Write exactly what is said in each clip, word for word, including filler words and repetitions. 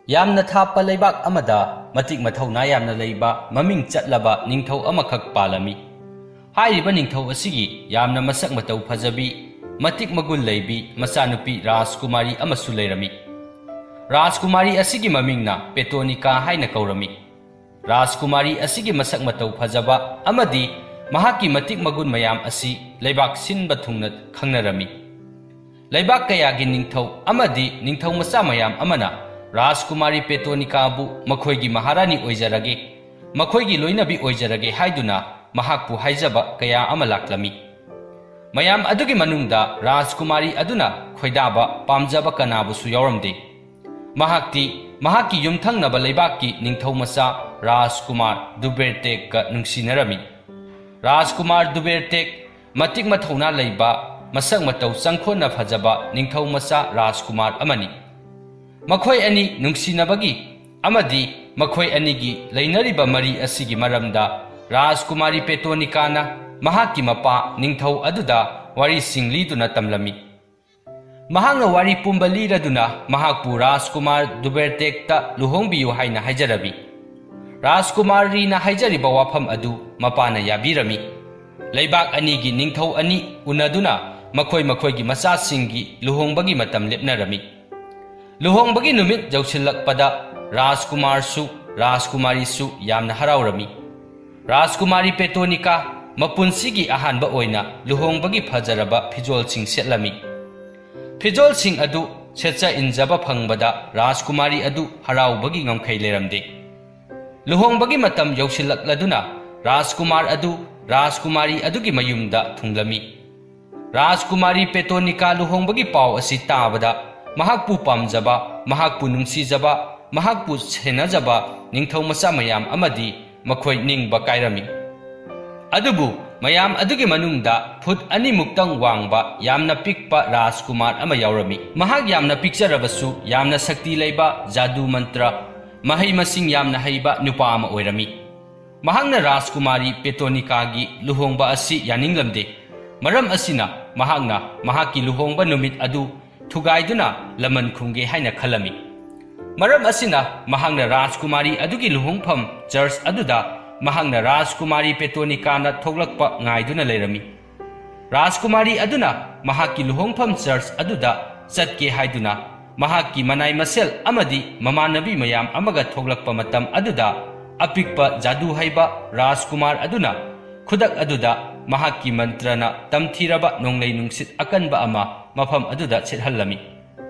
ꯌꯥꯝꯅ ꯊꯥꯞꯄ ꯂꯩꯕꯥꯛ ꯑꯃꯗ ꯃꯇꯤꯛ ꯃꯊꯧꯅꯥ ꯌꯥꯝꯅ ꯂꯩꯕ ꯃꯃꯤꯡ ꯆꯠꯂꯕ ꯅꯤꯡꯊꯧ ꯑꯃꯈꯛ ꯄꯥꯜꯂꯝꯃꯤ꯫ ꯍꯥꯏꯔꯤꯕ ꯅꯤꯡꯊꯧ ꯑꯁꯤꯒꯤ ꯌꯥꯝꯅ ꯃꯁꯛ ꯃꯇꯧ ꯐꯖꯕꯤ, ꯃꯇꯤꯛ ꯃꯒꯨꯟ ꯂꯩꯕꯤ ꯃꯆꯥꯅꯨꯄꯤ ꯔꯥꯖꯀꯨꯃꯥꯔꯤ ꯑꯃꯁꯨ ꯂꯩꯔꯝꯃꯤ꯫ ꯔꯥꯖꯀꯨꯃꯥꯔꯤ ꯑꯁꯤꯒꯤ ꯃꯃꯤꯡꯅ ꯄꯦꯇꯣꯅꯤꯀꯥ ꯍꯥꯏꯅ ꯀꯧꯔꯝꯃꯤ꯫ ꯔꯥꯖꯀꯨꯃꯥꯔꯤ ꯑꯁꯤꯒꯤ ꯃꯁꯛ ꯃꯇꯧ ꯐꯖꯕ ꯑꯃꯗꯤ ꯃꯍꯥꯛꯀꯤ ꯃꯇꯤꯛ ꯃꯒꯨꯟ ꯃꯌꯥꯝ ꯑꯁꯤ ꯂꯩꯕꯥꯛ ꯁꯤꯟꯕ ꯊꯨꯡꯅ ꯈꯪꯅꯔꯝꯃꯤ꯫ ꯂꯩꯕꯥꯛ ꯀꯌꯥꯒꯤ ꯅꯤꯡꯊꯧ ꯑꯃꯗꯤ ꯅꯤꯡꯊꯧ ꯃꯆꯥ ꯃꯌꯥꯝ ꯑꯃꯅ ꯔꯥꯖꯀꯨꯃꯥꯔꯤ ꯄꯦꯇꯣꯅꯤꯀꯥꯕꯨ ꯃꯈꯣꯏꯒꯤ ꯃꯍꯥꯔꯥꯅꯤ ꯑꯣꯏꯖꯔꯒꯦ, ꯃꯈꯣꯏꯒꯤ ꯂꯣꯏꯅꯕꯤ ꯑꯣꯏꯖꯔꯒꯦ ꯍꯥꯏꯗꯨꯅ ꯃꯍꯥꯛꯄꯨ ꯍꯥꯏꯖꯕ ꯀꯌꯥ ꯑꯃ ꯂꯥꯛꯂꯝꯃꯤ꯫ ꯃꯌꯥꯝ ꯑꯗꯨꯒꯤ ꯃꯅꯨꯡꯗ ꯔꯥꯖꯀꯨꯃꯥꯔꯤ ꯑꯗꯨꯅ ꯈꯣꯏꯗꯥꯕ ꯄꯥꯝꯖꯕ ꯀꯅꯥꯕꯨꯁꯨ ꯌꯥꯎꯔꯝꯗꯦ꯫ ꯃꯍꯥꯛꯇꯤ ꯃꯍꯥꯛꯀꯤ ꯌꯨꯝꯊꯪꯅꯕ ꯂꯩꯕꯥꯛꯀꯤ ꯅꯤꯡꯊꯧ ꯃꯆꯥ ꯔꯥꯖꯀꯨꯃꯥꯔ ꯗꯨꯕꯦꯔꯇꯦꯛꯀ ꯅꯨꯡꯁꯤꯅꯔꯝꯃꯤ꯫ ꯔꯥꯖꯀꯨꯃꯥꯔ ꯗꯨꯕꯦꯔꯇꯦꯛ ꯃꯇꯤꯛ ꯃꯊꯧꯅꯥ ꯂꯩꯕ, ꯃꯁꯛ ꯃꯇꯧ ꯆꯪꯈꯣꯟꯅ ꯐꯖꯕ ꯅꯤꯡꯊꯧ ꯃꯆꯥ ꯔꯥꯖꯀꯨꯃꯥꯔ ꯑꯃꯅꯤ꯫ ꯃꯈꯣꯏ ꯑꯅꯤ ꯅꯨꯡꯁꯤꯅꯕꯒꯤ ꯑꯃꯗꯤ ꯃꯈꯣꯏ ꯑꯅꯤꯒꯤ ꯂꯩꯅꯔꯤꯕ ꯃꯔꯤ ꯑꯁꯤꯒꯤ ꯃꯔꯝꯗ ꯔꯥꯖꯀꯨꯃꯥꯔꯤ ꯄꯦꯇꯣꯅꯤꯀꯥꯅ ꯃꯍꯥꯛꯀꯤ ꯃꯄꯥ ꯅꯤꯡꯊꯧ ꯑꯗꯨꯗ ꯋꯥꯔꯤꯁꯤꯡ ꯂꯤꯗꯨꯅ ꯇꯝꯂꯝꯃꯤ꯫ ꯃꯍꯥꯛꯅ ꯋꯥꯔꯤ ꯄꯨꯝꯕ ꯂꯤꯔꯗꯨꯅ ꯃꯍꯥꯛꯄꯨ ꯔꯥꯖꯀꯨꯃꯥꯔ ꯗꯨꯕꯦꯔꯇꯦꯛꯇ ꯂꯨꯍꯣꯡꯕꯤꯌꯨ ꯍꯥꯏꯅ ꯍꯥꯏꯖꯔꯝꯃꯤ꯫ ꯔꯥꯖꯀꯨꯃꯥꯔꯤꯅ ꯍꯥꯏꯖꯔꯤꯕ ꯋꯥꯐꯝ ꯑꯗꯨ ꯃꯄꯥꯅ ꯌꯥꯕꯤꯔꯝꯃꯤ꯫ ꯂꯩꯕꯥꯛ ꯑꯅꯤꯒꯤ ꯅꯤꯡꯊꯧ ꯑꯅꯤ ꯎꯅꯗꯨꯅ ꯃꯈꯣꯏ ꯃꯈꯣꯏꯒꯤ ꯃꯆꯥꯁꯤꯡꯒꯤ ꯂꯨꯍꯣꯡꯕꯒꯤ ꯃꯇꯝ ꯂꯦꯞꯅꯔꯝꯃꯤ꯫ ꯂꯨꯍꯣꯡꯕꯒꯤ ꯅꯨꯃꯤꯠ ꯌꯧꯁꯤꯜꯂꯛꯄꯗ ꯔꯥꯖꯀꯨꯃꯥꯔꯁꯨ ꯔꯥꯖꯀꯨꯃꯥꯔꯤꯁꯨ ꯌꯥꯝꯅ ꯍꯔꯥꯎꯔꯝꯃꯤ꯫ ꯔꯥꯖꯀꯨꯃꯥꯔꯤ ꯄꯦꯇꯣꯅꯤꯀꯥ ꯃꯄꯨꯟꯁꯤꯒꯤ ꯑꯍꯥꯟꯕ ꯑꯣꯏꯅ ꯂꯨꯍꯣꯡꯕꯒꯤ ꯐꯖꯔꯕ ꯐꯤꯖꯣꯜꯁꯤꯡ ꯁꯦꯠꯂꯝꯃꯤ꯫ ꯐꯤꯖꯣꯜꯁꯤꯡ ꯑꯗꯨ ꯁꯦꯠꯆ ꯏꯟꯖꯕ ꯐꯪꯕꯗ ꯔꯥꯖꯀꯨꯃꯥꯔꯤ ꯑꯗꯨ ꯍꯔꯥꯎꯕꯒꯤ ꯉꯝꯈꯩ ꯂꯩꯔꯝꯗꯦ꯫ ꯂꯨꯍꯣꯡꯕꯒꯤ ꯃꯇꯝ ꯌꯧꯁꯤꯜꯂꯛꯂꯗꯨꯅ ꯔꯥꯖꯀꯨꯃꯥꯔ ꯑꯗꯨ ꯔꯥꯖꯀꯨꯃꯥꯔꯤ ꯑꯗꯨꯒꯤ ꯃꯌꯨꯝꯗ ꯊꯨꯡꯂꯝꯃꯤ꯫ ꯔꯥꯖꯀꯨꯃꯥꯔꯤ ꯄꯦꯇꯣꯅꯤꯀꯥ ꯂꯨꯍꯣꯡꯕꯒꯤ ꯄꯥꯎ ꯑꯁꯤ ꯇꯥꯕꯗ ꯃꯍꯥꯛꯄꯨ ꯄꯥꯝꯖꯕ, ꯃꯍꯥꯛꯄꯨ ꯅꯨꯡꯁꯤꯖꯕ, ꯃꯍꯥꯛꯄꯨ ꯁꯦꯟꯅꯖꯕ ꯅꯤꯡꯊꯧ ꯃꯆꯥ ꯃꯌꯥꯝ ꯑꯃꯗꯤ ꯃꯈꯣꯏ ꯅꯤꯡꯕ ꯀꯥꯏꯔꯝꯃꯤ꯫ ꯑꯗꯨꯕꯨ ꯃꯌꯥꯝ ꯑꯗꯨꯒꯤ ꯃꯅꯨꯡꯗ ꯐꯨꯠ ꯑꯅꯤꯃꯨꯛꯇꯪ ꯋꯥꯡꯕ ꯌꯥꯝꯅ ꯄꯤꯛꯄ ꯔꯥꯖꯀꯨꯃꯥꯔ ꯑꯃ ꯌꯥꯎꯔꯝꯃꯤ꯫ ꯃꯍꯥꯛ ꯌꯥꯝꯅ ꯄꯤꯛꯆꯔꯕꯁꯨ ꯌꯥꯝꯅ ꯁꯛꯇꯤ ꯂꯩꯕ, ꯖꯥꯗꯨ ꯃꯟꯇ꯭ꯔ, ꯃꯍꯩ ꯃꯁꯤꯡ ꯌꯥꯝꯅ ꯍꯩꯕ ꯅꯨꯄꯥ ꯑꯃ ꯑꯣꯏꯔꯝꯃꯤ꯫ ꯃꯍꯥꯛꯅ ꯔꯥꯖꯀꯨꯃꯥꯔꯤ ꯄꯦꯇꯣꯅꯤꯀꯥꯒꯤ ꯂꯨꯍꯣꯡꯕ ꯑꯁꯤ ꯌꯥꯅꯤꯡꯂꯝꯗꯦ꯫ ꯃꯔꯝ ꯑꯁꯤꯅ ꯃꯍꯥꯛꯅ ꯃꯍꯥꯛꯀꯤ ꯂꯨꯍꯣꯡꯕ ꯅꯨꯃꯤꯠ ꯑꯗꯨ ꯊꯨꯒꯥꯏꯗꯨꯅ ꯂꯃꯟ ꯈꯨꯝꯒꯦ ꯍꯥꯏꯅ ꯈꯜꯂꯝꯃꯤ꯫ ꯃꯔꯝ ꯑꯁꯤꯅ, ꯃꯍꯥꯛꯅ ꯔꯥꯖꯀꯨꯃꯥꯔꯤ ꯑꯗꯨꯒꯤ ꯂꯨꯍꯣꯡꯐꯝ ꯆꯔꯆ ꯑꯗꯨꯗ ꯃꯍꯥꯛꯅ ꯔꯥꯖꯀꯨꯃꯥꯔꯤ ꯄꯦꯇꯣꯅꯤꯀꯥꯅ ꯊꯣꯛꯂꯛꯄ ꯉꯥꯏꯗꯨꯅ ꯂꯩꯔꯝꯃꯤ꯫ ꯔꯥꯖꯀꯨꯃꯥꯔꯤ ꯑꯗꯨꯅ ꯃꯍꯥꯛꯀꯤ ꯂꯨꯍꯣꯡꯐꯝ ꯆꯔꯆ ꯑꯗꯨꯗ ꯆꯠꯀꯦ ꯍꯥꯏꯗꯨꯅ ꯃꯍꯥꯛꯀꯤ ꯃꯅꯥꯏ ꯃꯁꯦꯜ ꯑꯃꯗꯤ ꯃꯃꯥꯟꯅꯕꯤ ꯃꯌꯥꯝ ꯑꯃꯒ ꯊꯣꯛꯂꯛꯄ ꯃꯇꯝ ꯑꯗꯨꯗ, ꯑꯄꯤꯛꯄ ꯖꯥꯗꯨ ꯍꯩꯕ ꯔꯥꯖꯀꯨꯃꯥꯔ ꯑꯗꯨꯅ ꯈꯨꯗꯛ ꯑꯗꯨꯗ ꯃꯍꯥꯛꯀꯤ ꯃꯟꯇ꯭ꯔꯅ ꯇꯝꯊꯤꯔꯕ ꯅꯣꯡꯂꯩ ꯅꯨꯡꯁꯤꯠ ꯑꯀꯟꯕ ꯑꯃ ꯃꯐꯝ ꯑꯗꯨꯗ ꯁꯤꯠꯍꯜꯂꯝꯃꯤ꯫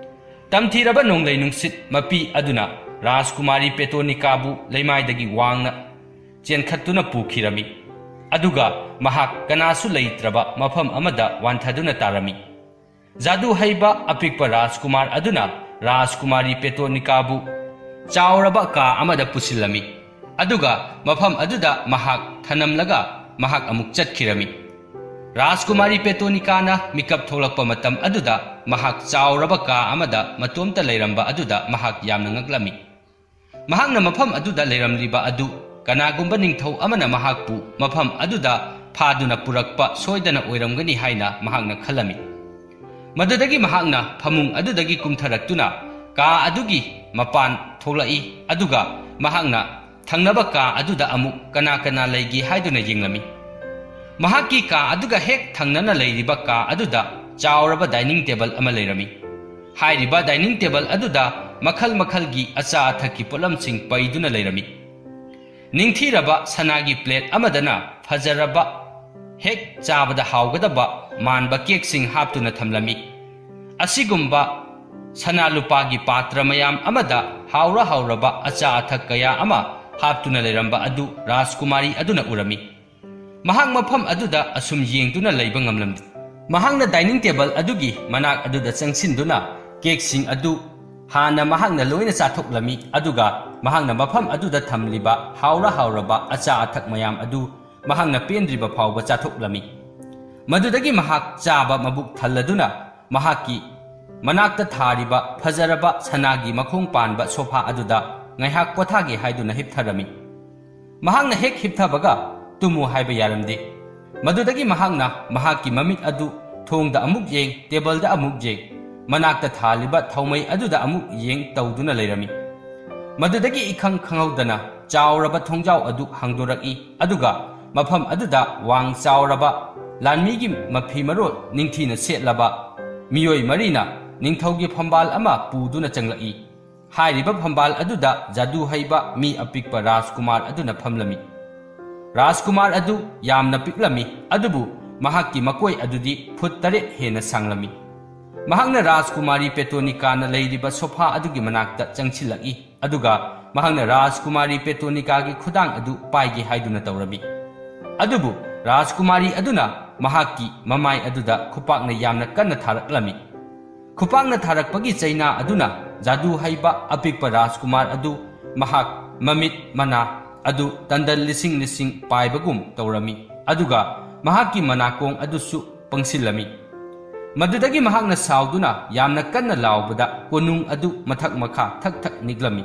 ꯇꯝꯊꯤꯔꯕ ꯅꯣꯡꯂꯩ ꯅꯨꯡꯁꯤꯠ ꯃꯄꯤ ꯑꯗꯨꯅ ꯔꯥꯖꯀꯨꯃꯥꯔꯤ ꯄꯦꯇꯣꯅꯤꯀꯥꯕꯨ ꯂꯩꯃꯥꯏꯗꯒꯤ ꯋꯥꯡꯅ ꯆꯦꯟꯈꯠꯇꯨꯅ ꯄꯨꯈꯤꯔꯝꯃꯤ, ꯑꯗꯨꯒ ꯃꯍꯥꯛ ꯀꯅꯥꯁꯨ ꯂꯩꯇ꯭ꯔꯕ ꯃꯐꯝ ꯑꯃꯗ ꯋꯥꯟꯊꯗꯨꯅ ꯇꯥꯔꯝꯃꯤ꯫ ꯖꯥꯗꯨ ꯍꯩꯕ ꯑꯄꯤꯛꯄ ꯔꯥꯖꯀꯨꯃꯥꯔ ꯑꯗꯨꯅ ꯔꯥꯖꯀꯨꯃꯥꯔꯤ ꯄꯦꯇꯣꯅꯤꯀꯥꯕꯨ ꯆꯥꯎꯔꯕ ꯀꯥ ꯑꯃꯗ ꯄꯨꯁꯤꯜꯂꯝꯃꯤ, ꯑꯗꯨꯒ ꯃꯐꯝ ꯑꯗꯨꯗ ꯃꯍꯥꯛ ꯊꯅꯝꯂꯒ ꯃꯍꯥꯛ ꯑꯃꯨꯛ ꯆꯠꯈꯤꯔꯝꯃꯤ꯫ ꯔꯥꯖꯀꯨꯃꯥꯔꯤ ꯄꯦꯇꯣꯅꯤꯀꯥꯅ ꯃꯤꯀꯞ ꯊꯣꯛꯂꯛꯄ ꯃꯇꯝ ꯑꯗꯨꯗ ꯃꯍꯥꯛ ꯆꯥꯎꯔꯕ ꯀꯥ ꯑꯃꯗ ꯃꯇꯣꯝꯇ ꯂꯩꯔꯝꯕ ꯑꯗꯨꯗ ꯃꯍꯥꯛ ꯌꯥꯝꯅ ꯉꯛꯂꯝꯃꯤ꯫ ꯃꯍꯥꯛꯅ ꯃꯐꯝ ꯑꯗꯨꯗ ꯂꯩꯔꯝꯂꯤꯕ ꯑꯗꯨ ꯀꯅꯥꯒꯨꯝꯕ ꯅꯤꯡꯊꯧ ꯑꯃꯅ ꯃꯍꯥꯛꯄꯨ ꯃꯐꯝ ꯑꯗꯨꯗ ꯐꯥꯗꯨꯅ ꯄꯨꯔꯛꯄ ꯁꯣꯏꯗꯅ ꯑꯣꯏꯔꯝꯒꯅꯤ ꯍꯥꯏꯅ ꯃꯍꯥꯛꯅ ꯈꯜꯂꯝꯃꯤ꯫ ꯃꯗꯨꯗꯒꯤ ꯃꯍꯥꯛꯅ ꯐꯃꯨꯡ ꯑꯗꯨꯗꯒꯤ ꯀꯨꯝꯊꯔꯛꯇꯨꯅ ꯀꯥ ꯑꯗꯨꯒꯤ ꯃꯄꯥꯟ ꯊꯣꯛꯂꯛꯏ, ꯑꯗꯨꯒ ꯃꯍꯥꯛꯅ ꯊꯪꯅꯕ ꯀꯥ ꯑꯗꯨꯗ ꯑꯃꯨꯛ ꯀꯅꯥ ꯀꯅꯥ ꯂꯩꯒꯦ ꯍꯥꯏꯗꯨꯅ ꯌꯦꯡꯂꯝꯃꯤ꯫ ꯃꯍꯥꯛꯀꯤ ꯀꯥ ꯑꯗꯨꯒ ꯍꯦꯛ ꯊꯪꯅꯅ ꯂꯩꯔꯤꯕ ꯀꯥ ꯑꯗꯨꯗ ꯆꯥꯎꯔꯕ ꯗꯥꯏꯅꯤꯡ ꯇꯦꯕꯜ ꯑꯃ ꯂꯩꯔꯝꯃꯤ꯫ ꯍꯥꯏꯔꯤꯕ ꯗꯥꯏꯅꯤꯡ ꯇꯦꯕꯜ ꯑꯗꯨꯗ ꯃꯈꯜ ꯃꯈꯜꯒꯤ ꯑꯆꯥ ꯑꯊꯛꯀꯤ ꯄꯣꯠꯂꯝꯁꯤꯡ ꯄꯩꯗꯨꯅ ꯂꯩꯔꯝꯃꯤ꯫ ꯅꯤꯡꯊꯤꯔꯕ ꯁꯅꯥꯒꯤ ꯄ꯭ꯂꯦꯠ ꯑꯃꯗꯅ ꯐꯖꯔꯕ, ꯍꯦꯛ ꯆꯥꯕꯗ ꯍꯥꯎꯒꯗꯕ ꯃꯥꯟꯕ ꯀꯦꯛꯁꯤꯡ ꯍꯥꯞꯇꯨꯅ ꯊꯝꯂꯝꯃꯤ꯫ ꯑꯁꯤꯒꯨꯝꯕ ꯁꯅꯥ ꯂꯨꯄꯥꯒꯤ ꯄꯥꯇ꯭ꯔ ꯃꯌꯥꯝ ꯑꯃꯗ ꯍꯥꯎꯔ ꯍꯥꯎꯔꯕ ꯑꯆꯥ ꯑꯊꯛ ꯀꯌꯥ ꯑꯃ ꯍꯥꯞꯇꯨꯅ ꯂꯩꯔꯝꯕ ꯑꯗꯨ ꯔꯥꯖꯀꯨꯃꯥꯔꯤ ꯑꯗꯨꯅ ꯎꯔꯝꯃꯤ꯫ ꯃꯍꯥꯛ ꯃꯐꯝ ꯑꯗꯨꯗ ꯑꯁꯨꯝ ꯌꯦꯡꯗꯨꯅ ꯂꯩꯕ ꯉꯝꯂꯝꯗꯦ꯫ ꯃꯍꯥꯛꯅ ꯗꯥꯏꯅꯤꯡ ꯇꯦꯕꯜ ꯑꯗꯨꯒꯤ ꯃꯅꯥꯛ ꯑꯗꯨꯗ ꯆꯪꯁꯤꯟꯗꯨꯅ ꯀꯦꯛꯁꯤꯡ ꯑꯗꯨ ꯍꯥꯟꯅ ꯃꯍꯥꯛꯅ ꯂꯣꯏꯅ ꯆꯥꯊꯣꯛꯂꯝꯃꯤ, ꯑꯗꯨꯒ ꯃꯍꯥꯛꯅ ꯃꯐꯝ ꯑꯗꯨꯗ ꯊꯝꯂꯤꯕ ꯍꯥꯎꯔ ꯍꯥꯎꯔꯕ ꯑꯆꯥ ꯑꯊꯛ ꯃꯌꯥꯝ ꯑꯗꯨ ꯃꯍꯥꯛꯅ ꯄꯦꯟꯗ꯭ꯔꯤꯕ ꯐꯥꯎꯕ ꯆꯥꯊꯣꯛꯂꯝꯃꯤ꯫ ꯃꯗꯨꯗꯒꯤ ꯃꯍꯥꯛ ꯆꯥꯕ ꯃꯕꯨꯛ ꯊꯜꯂꯗꯨꯅ ꯃꯍꯥꯛꯀꯤ ꯃꯅꯥꯛꯇ ꯊꯥꯔꯤꯕ ꯐꯖꯔꯕ ꯁꯅꯥꯒꯤ ꯃꯈꯣꯡ ꯄꯥꯟꯕ ꯁꯣꯐꯥ ꯑꯗꯨꯗ ꯉꯥꯏꯍꯥꯛ ꯄꯣꯊꯥꯒꯦ ꯍꯥꯏꯗꯨꯅ ꯍꯤꯞꯊꯔꯝꯃꯤ꯫ ꯃꯍꯥꯛꯅ ꯍꯦꯛ ꯍꯤꯞꯊꯕꯒ ꯇꯨꯝꯃꯨ ꯍꯥꯏꯕ ꯌꯥꯔꯝꯗꯦ꯫ ꯃꯗꯨꯗꯒꯤ ꯃꯍꯥꯛꯅ ꯃꯍꯥꯛꯀꯤ ꯃꯃꯤꯠ ꯑꯗꯨ ꯊꯣꯡꯗ ꯑꯃꯨꯛ ꯌꯦꯡ, ꯇꯦꯕꯜꯗ ꯑꯃꯨꯛ ꯌꯦꯡ, ꯃꯅꯥꯛꯇ ꯊꯥꯜꯂꯤꯕ ꯊꯥꯎꯃꯩ ꯑꯗꯨꯗ ꯑꯃꯨꯛ ꯌꯦꯡ ꯇꯧꯗꯨꯅ ꯂꯩꯔꯝꯃꯤ꯫ ꯃꯗꯨꯗꯒꯤ ꯏꯈꯪ ꯈꯪꯍꯧꯗꯅ ꯆꯥꯎꯔꯕ ꯊꯣꯡꯖꯥꯎ ꯑꯗꯨ ꯍꯥꯡꯗꯣꯔꯛꯏ, ꯑꯗꯨꯒ ꯃꯐꯝ ꯑꯗꯨꯗ ꯋꯥꯡ ꯆꯥꯎꯔꯕ ꯂꯥꯟꯃꯤꯒꯤ ꯃꯐꯤ ꯃꯔꯣꯜ ꯅꯤꯡꯊꯤꯅ ꯁꯦꯠꯂꯕ ꯃꯤꯑꯣꯏ ꯃꯔꯤꯅ ꯅꯤꯡꯊꯧꯒꯤ ꯐꯝꯕꯥꯜ ꯑꯃ ꯄꯨꯗꯨꯅ ꯆꯪꯂꯛꯏ꯫ ꯍꯥꯏꯔꯤꯕ ꯐꯝꯕꯥꯜ ꯑꯗꯨꯗ ꯖꯥꯗꯨ ꯍꯩꯕ ꯃꯤ ꯑꯄꯤꯛꯄ ꯔꯥꯖꯀꯨꯃꯥꯔ ꯑꯗꯨꯅ ꯐꯝꯂꯝꯃꯤ꯫ ꯔꯥꯖꯀꯨꯃꯥꯔ ꯑꯗꯨ ꯌꯥꯝꯅ ꯄꯤꯛꯂꯝꯃꯤ, ꯑꯗꯨꯕꯨ ꯃꯍꯥꯛꯀꯤ ꯃꯀꯣꯏ ꯑꯗꯨꯗꯤ ꯐꯨꯠ ꯇꯔꯦꯠ ꯍꯦꯟꯅ ꯁꯥꯡꯂꯝꯃꯤ꯫ ꯃꯍꯥꯛꯅ ꯔꯥꯖꯀꯨꯃꯥꯔꯤ ꯄꯦꯇꯣꯅꯤꯀꯥꯅ ꯂꯩꯔꯤꯕ ꯁꯣꯐꯥ ꯑꯗꯨꯒꯤ ꯃꯅꯥꯛꯇ ꯆꯪꯁꯤꯜꯂꯛꯏ, ꯑꯗꯨꯒ ꯃꯍꯥꯛꯅ ꯔꯥꯖꯀꯨꯃꯥꯔꯤ ꯄꯦꯇꯣꯅꯤꯀꯥꯒꯤ ꯈꯨꯗꯥꯡ ꯑꯗꯨ ꯄꯥꯏꯒꯦ ꯍꯥꯏꯗꯨꯅ ꯇꯧꯔꯝꯃꯤ꯫ ꯑꯗꯨꯕꯨ ꯔꯥꯖꯀꯨꯃꯥꯔꯤ ꯑꯗꯨꯅ ꯃꯍꯥꯛꯀꯤ ꯃꯃꯥꯏ ꯑꯗꯨꯗ ꯈꯨꯄꯥꯛꯅ ꯌꯥꯝꯅ ꯀꯟꯅ ꯊꯥꯔꯛꯂꯝꯃꯤ꯫ ꯈꯨꯄꯥꯛꯅ ꯊꯥꯔꯛꯄꯒꯤ ꯆꯩꯅꯥ ꯑꯗꯨꯅ ꯖꯥꯗꯨ ꯍꯩꯕ ꯑꯄꯤꯛꯄ ꯔꯥꯖꯀꯨꯃꯥꯔ ꯑꯗꯨ ꯃꯍꯥꯛ ꯃꯃꯤꯠ ꯃꯅꯥ ꯑꯗꯨ ꯇꯟꯗꯜ ꯂꯤꯁꯤꯡ ꯂꯤꯁꯤꯡ ꯄꯥꯏꯕꯒꯨꯝ ꯇꯧꯔꯝꯃꯤ, ꯑꯗꯨꯒ ꯃꯍꯥꯛꯀꯤ ꯃꯅꯥꯀꯣꯡ ꯑꯗꯨꯁꯨ ꯄꯪꯁꯤꯜꯂꯝꯃꯤ꯫ ꯃꯗꯨꯗꯒꯤ ꯃꯍꯥꯛꯅ ꯁꯥꯎꯗꯨꯅ ꯌꯥꯝꯅ ꯀꯟꯅ ꯂꯥꯎꯕꯗ ꯀꯣꯅꯨꯡ ꯑꯗꯨ ꯃꯊꯛ ꯃꯈꯥ ꯊꯛ ꯊꯛ ꯅꯤꯛꯂꯝꯃꯤ꯫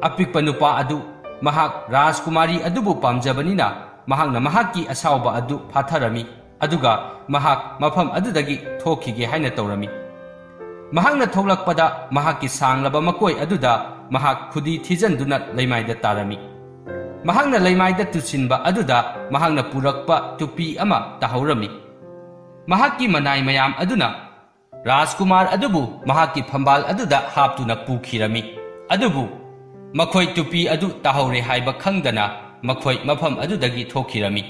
ꯑꯄꯤꯛꯄ ꯅꯨꯄꯥ ꯑꯗꯨ, ꯃꯍꯥꯛ ꯔꯥꯖꯀꯨꯃꯥꯔꯤ ꯑꯗꯨꯕꯨ ꯄꯥꯝꯖꯕꯅꯤꯅ, ꯃꯍꯥꯛꯅ ꯃꯍꯥꯛꯀꯤ ꯑꯁꯥꯎꯕ ꯑꯗꯨ ꯐꯥꯊꯔꯝꯃꯤ, ꯑꯗꯨꯒ ꯃꯍꯥꯛ ꯃꯐꯝ ꯑꯗꯨꯗꯒꯤ ꯊꯣꯛꯈꯤꯒꯦ ꯍꯥꯏꯅ ꯇꯧꯔꯝꯃꯤ꯫ ꯃꯍꯥꯛꯅ ꯊꯣꯛꯂꯛꯄꯗ ꯃꯍꯥꯛꯀꯤ ꯁꯥꯡꯂꯕ ꯃꯀꯣꯏ ꯑꯗꯨꯗ ꯃꯍꯥꯛ ꯈꯨꯗꯤ ꯊꯤꯖꯤꯟꯗꯨꯅ ꯂꯩꯃꯥꯏꯗ ꯇꯥꯔꯝꯃꯤ꯫ ꯃꯍꯥꯛꯅ ꯂꯩꯃꯥꯏꯗ ꯇꯨꯁꯤꯟꯕ ꯑꯗꯨꯗ ꯃꯍꯥꯛꯅ ꯄꯨꯔꯛꯄ ꯇꯨꯄꯤ ꯑꯃ ꯇꯥꯍꯧꯔꯝꯃꯤ꯫ ꯃꯍꯥꯛꯀꯤ ꯃꯅꯥꯏ ꯃꯌꯥꯝ ꯑꯗꯨꯅ ꯔꯥꯖꯀꯨꯃꯥꯔ ꯑꯗꯨꯕꯨ ꯃꯍꯥꯛꯀꯤ ꯐꯝꯕꯥꯜ ꯑꯗꯨꯗ ꯍꯥꯞꯇꯨꯅ ꯄꯨꯈꯤꯔꯝꯃꯤ꯫ ꯑꯗꯨꯕꯨ ꯃꯈꯣꯏ ꯇꯨꯄꯤ ꯑꯗꯨ ꯇꯥꯍꯧꯔꯦ ꯍꯥꯏꯕ ꯈꯪꯗꯅ ꯃꯈꯣꯏ ꯃꯐꯝ ꯑꯗꯨꯗꯒꯤ ꯊꯣꯛꯈꯤꯔꯝꯃꯤ꯫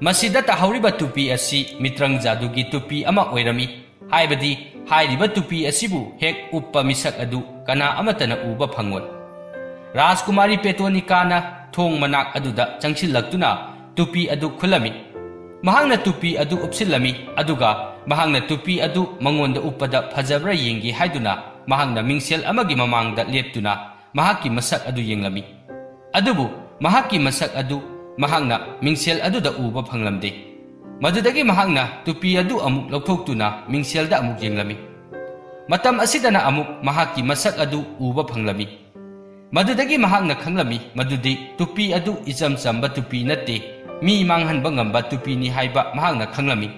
ꯃꯁꯤꯗ ꯇꯥꯍꯧꯔꯤꯕ ꯇꯨꯄꯤ ꯑꯁꯤ ꯃꯤꯇ꯭ꯔꯪ ꯖꯥꯗꯨꯒꯤ ꯇꯨꯄꯤ ꯑꯃ ꯑꯣꯏꯔꯝꯃꯤ, ꯍꯥꯏꯕꯗꯤ ꯍꯥꯏꯔꯤꯕ ꯇꯨꯄꯤ ꯑꯁꯤꯕꯨ ꯍꯦꯛ ꯎꯞꯄ ꯃꯤꯁꯛ ꯑꯗꯨ ꯀꯅꯥ ꯑꯃꯠꯇꯅ ꯎꯕ ꯐꯪꯂꯣꯏ꯫ ꯔꯥꯖꯀꯨꯃꯥꯔꯤ ꯄꯦꯇꯣꯅꯤꯀꯥꯅ ꯊꯣꯡ ꯃꯅꯥꯛ ꯑꯗꯨꯗ ꯆꯪꯁꯤꯜꯂꯛꯇꯨꯅ ꯇꯨꯄꯤ ꯑꯗꯨ ꯈꯨꯜꯂꯝꯃꯤ꯫ ꯃꯍꯥꯛꯅ ꯇꯨꯄꯤ ꯑꯗꯨ ꯎꯞꯁꯤꯜꯂꯝꯃꯤ, ꯑꯗꯨꯒ ꯃꯍꯥꯛꯅ ꯇꯨꯄꯤ ꯑꯗꯨ ꯃꯉꯣꯟꯗ ꯎꯞꯄꯗ ꯐꯖꯕ꯭ꯔꯥ ꯌꯦꯡꯒꯦ ꯍꯥꯏꯗꯨꯅ ꯃꯍꯥꯛꯅ ꯃꯤꯡꯁꯦꯜ ꯑꯃꯒꯤ ꯃꯃꯥꯡꯗ ꯂꯦꯞꯇꯨꯅ ꯃꯍꯥꯛꯀꯤ ꯃꯁꯛ ꯑꯗꯨ ꯌꯦꯡꯂꯝꯃꯤ꯫ ꯑꯗꯨꯕꯨ ꯃꯍꯥꯛꯀꯤ ꯃꯁꯛ ꯑꯗꯨ ꯃꯍꯥꯛꯅ ꯃꯤꯡꯁꯦꯜ ꯑꯗꯨꯗ ꯎꯕ ꯐꯪꯂꯝꯗꯦ꯫ ꯃꯗꯨꯗꯒꯤ ꯃꯍꯥꯛꯅ ꯇꯨꯄꯤ ꯑꯗꯨ ꯑꯃꯨꯛ ꯂꯧꯊꯣꯛꯇꯨꯅ ꯃꯤꯡꯁꯦꯜꯗ ꯑꯃꯨꯛ ꯌꯦꯡꯂꯝꯃꯤ꯫ ꯃꯇꯝ ꯑꯁꯤꯗꯅ ꯑꯃꯨꯛ ꯃꯍꯥꯛꯀꯤ ꯃꯁꯛ ꯑꯗꯨ ꯎꯕ ꯐꯪꯂꯝꯃꯤ꯫ ꯃꯗꯨꯗꯒꯤ ꯃꯍꯥꯛꯅ ꯈꯪꯂꯝꯃꯤ ꯃꯗꯨꯗꯤ ꯇꯨꯄꯤ ꯑꯗꯨ ꯏꯆꯝ ꯆꯝꯕ ꯇꯨꯄꯤ ꯅꯠꯇꯦ, ꯃꯤ ꯃꯥꯡꯍꯟꯕ ꯉꯝꯕ ꯇꯨꯄꯤꯅꯤ ꯍꯥꯏꯕ ꯃꯍꯥꯛꯅ ꯈꯪꯂꯝꯃꯤ꯫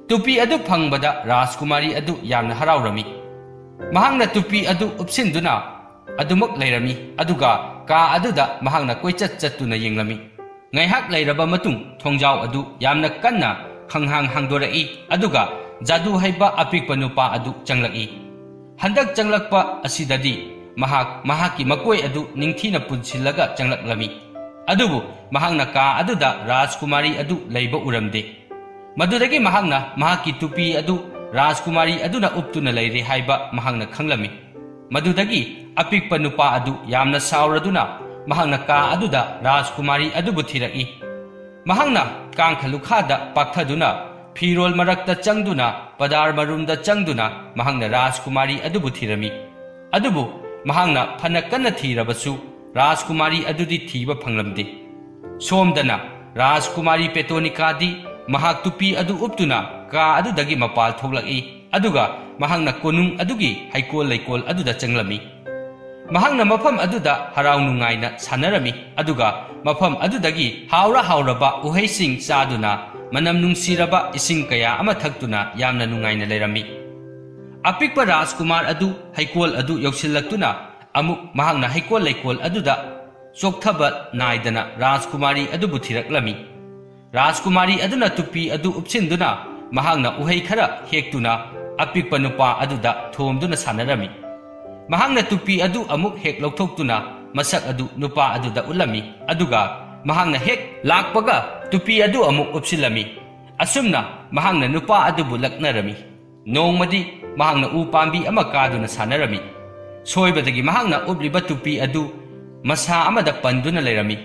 ꯇꯨꯄꯤ ꯑꯗꯨ ꯐꯪꯕꯗ ꯔꯥꯖꯀꯨꯃꯥꯔꯤ ꯑꯗꯨ ꯌꯥꯝꯅ ꯍꯔꯥꯎꯔꯝꯃꯤ꯫ ꯃꯍꯥꯛꯅ ꯇꯨꯄꯤ ꯑꯗꯨ ꯎꯞꯁꯤꯟꯗꯨꯅ ꯑꯗꯨꯃꯛ ꯂꯩꯔꯝꯃꯤ, ꯑꯗꯨꯒ ꯀꯥ ꯑꯗꯨꯗ ꯃꯍꯥꯛꯅ ꯀꯣꯏꯆꯠ ꯆꯠꯇꯨꯅ ꯌꯦꯡꯂꯝꯃꯤ꯫ ꯉꯥꯏꯍꯥꯛ ꯂꯩꯔꯕ ꯃꯇꯨꯡ ꯊꯣꯡꯖꯥꯎ ꯑꯗꯨ ꯌꯥꯝꯅ ꯀꯟꯅ ꯈꯪꯍꯥꯡ ꯍꯥꯡꯗꯣꯔꯛꯏ, ꯑꯗꯨꯒ ꯖꯥꯗꯨ ꯍꯩꯕ ꯑꯄꯤꯛꯄ ꯅꯨꯄꯥ ꯑꯗꯨ ꯆꯪꯂꯛꯏ꯫ ꯍꯟꯗꯛ ꯆꯪꯂꯛꯄ ꯑꯁꯤꯗꯗꯤ ꯃꯍꯥꯛ ꯃꯍꯥꯛꯀꯤ ꯃꯀꯣꯏ ꯑꯗꯨ ꯅꯤꯡꯊꯤꯅ ꯄꯨꯟꯁꯤꯜꯂꯒ ꯆꯪꯂꯛꯂꯝꯃꯤ꯫ ꯑꯗꯨꯕꯨ ꯃꯍꯥꯛꯅ ꯀꯥ ꯑꯗꯨꯗ ꯔꯥꯖꯀꯨꯃꯥꯔꯤ ꯑꯗꯨ ꯂꯩꯕ ꯎꯔꯝꯗꯦ꯫ ꯃꯗꯨꯗꯒꯤ ꯃꯍꯥꯛꯅ ꯃꯍꯥꯛꯀꯤ ꯇꯨꯄꯤ ꯑꯗꯨ ꯔꯥꯖꯀꯨꯃꯥꯔꯤ ꯑꯗꯨꯅ ꯎꯞꯇꯨꯅ ꯂꯩꯔꯦ ꯍꯥꯏꯕ ꯃꯍꯥꯛꯅ ꯈꯪꯂꯝꯃꯤ꯫ ꯃꯗꯨꯗꯒꯤ ꯑꯄꯤꯛꯄ ꯅꯨꯄꯥ ꯑꯗꯨ ꯌꯥꯝꯅ ꯁꯥꯎꯔꯗꯨꯅ ꯃꯍꯥꯛꯅ ꯀꯥ ꯑꯗꯨꯗ ꯔꯥꯖꯀꯨꯃꯥꯔꯤ ꯑꯗꯨꯕꯨ ꯊꯤꯔꯛꯏ꯫ ꯃꯍꯥꯛꯅ ꯀꯥꯡꯈ ꯂꯨꯈꯥꯗ ꯄꯥꯛꯊꯗꯨꯅ, ꯐꯤꯔꯣꯜ ꯃꯔꯛꯇ ꯆꯪꯗꯨꯅ, ꯄꯗꯥꯔ ꯃꯔꯨꯝꯗ ꯆꯪꯗꯨꯅ ꯃꯍꯥꯛꯅ ꯔꯥꯖꯀꯨꯃꯥꯔꯤ ꯑꯗꯨꯕꯨ ꯊꯤꯔꯝꯃꯤ꯫ ꯑꯗꯨꯕꯨ ꯃꯍꯥꯛꯅ ꯐꯅ ꯀꯟꯅ ꯊꯤꯔꯕꯁꯨ ꯔꯥꯖꯀꯨꯃꯥꯔꯤ ꯑꯗꯨꯗꯤ ꯊꯤꯕ ꯐꯪꯂꯝꯗꯦ꯫ ꯁꯣꯝꯗꯅ ꯔꯥꯖꯀꯨꯃꯥꯔꯤ ꯄꯦꯇꯣꯅꯤꯀꯥꯗꯤ ꯃꯍꯥꯛ ꯇꯨꯄꯤ ꯑꯗꯨ ꯎꯞꯇꯨꯅ ꯀꯥ ꯑꯗꯨꯗꯒꯤ ꯃꯄꯥꯜ ꯊꯣꯛꯂꯛꯏ, ꯑꯗꯨꯒ ꯃꯍꯥꯛꯅ ꯀꯣꯅꯨꯡ ꯑꯗꯨꯒꯤ ꯍꯩꯀꯣꯜ ꯂꯩꯀꯣꯜ ꯑꯗꯨꯗ ꯆꯪꯂꯝꯃꯤ꯫ ꯃꯍꯥꯛꯅ ꯃꯐꯝ ꯑꯗꯨꯗ ꯍꯔꯥꯎ ꯅꯨꯡꯉꯥꯏꯅ ꯁꯥꯟꯅꯔꯝꯃꯤ, ꯑꯗꯨꯒ ꯃꯐꯝ ꯑꯗꯨꯗꯒꯤ ꯍꯥꯎꯔ ꯍꯥꯎꯔꯕ ꯎꯍꯩꯁꯤꯡ ꯆꯥꯗꯨꯅ, ꯃꯅꯝ ꯅꯨꯡꯁꯤꯔꯕ ꯏꯁꯤꯡ ꯀꯌꯥ ꯑꯃ ꯊꯛꯇꯨꯅ ꯌꯥꯝꯅ ꯅꯨꯡꯉꯥꯏꯅ ꯂꯩꯔꯝꯃꯤ꯫ ꯑꯄꯤꯛꯄ ꯔꯥꯖꯀꯨꯃꯥꯔ ꯑꯗꯨ ꯍꯩꯀꯣꯜ ꯑꯗꯨ ꯌꯧꯁꯤꯜꯂꯛꯇꯨꯅ ꯑꯃꯨꯛ ꯃꯍꯥꯛꯅ ꯍꯩꯀꯣꯜ ꯂꯩꯀꯣꯜ ꯑꯗꯨꯗ ꯆꯣꯛꯊꯕ ꯅꯥꯏꯗꯅ ꯔꯥꯖꯀꯨꯃꯥꯔꯤ ꯑꯗꯨꯕꯨ ꯊꯤꯔꯛꯂꯝꯃꯤ꯫ ꯔꯥꯖꯀꯨꯃꯥꯔꯤ ꯑꯗꯨꯅ ꯇꯨꯄꯤ ꯑꯗꯨ ꯎꯞꯁꯤꯟꯗꯨꯅ ꯃꯍꯥꯛꯅ ꯎꯍꯩ ꯈꯔ ꯍꯦꯛꯇꯨꯅ ꯑꯄꯤꯛꯄ ꯅꯨꯄꯥ ꯑꯗꯨꯗ ꯊꯣꯝꯗꯨꯅ ꯁꯥꯟꯅꯔꯝꯃꯤ꯫ ꯃꯍꯥꯛꯅ ꯇꯨꯄꯤ ꯑꯗꯨ ꯑꯃꯨꯛ ꯍꯦꯛ ꯂꯧꯊꯣꯛꯇꯨꯅ ꯃꯁꯛ ꯑꯗꯨ ꯅꯨꯄꯥ ꯑꯗꯨꯗ ꯎꯠꯂꯝꯃꯤ, ꯑꯗꯨꯒ ꯃꯍꯥꯛꯅ ꯍꯦꯛ ꯂꯥꯛꯄꯒ ꯇꯨꯄꯤ ꯑꯗꯨ ꯑꯃꯨꯛ ꯎꯞꯁꯤꯜꯂꯝꯃꯤ꯫ ꯑꯁꯨꯝꯅ ꯃꯍꯥꯛꯅ ꯅꯨꯄꯥ ꯑꯗꯨꯕꯨ ꯂꯛꯅꯔꯝꯃꯤ꯫ ꯅꯣꯡꯃꯗꯤ ꯃꯍꯥꯛꯅ ꯎ ꯄꯥꯝꯕꯤ ꯑꯃ ꯀꯥꯗꯨꯅ ꯁꯥꯟꯅꯔꯝꯃꯤ꯫ ꯁꯣꯏꯕꯗꯒꯤ ꯃꯍꯥꯛꯅ ꯎꯞꯂꯤꯕ ꯇꯨꯄꯤ ꯑꯗꯨ ꯃꯁꯥ ꯑꯃꯗ ꯄꯟꯗꯨꯅ ꯂꯩꯔꯝꯃꯤ꯫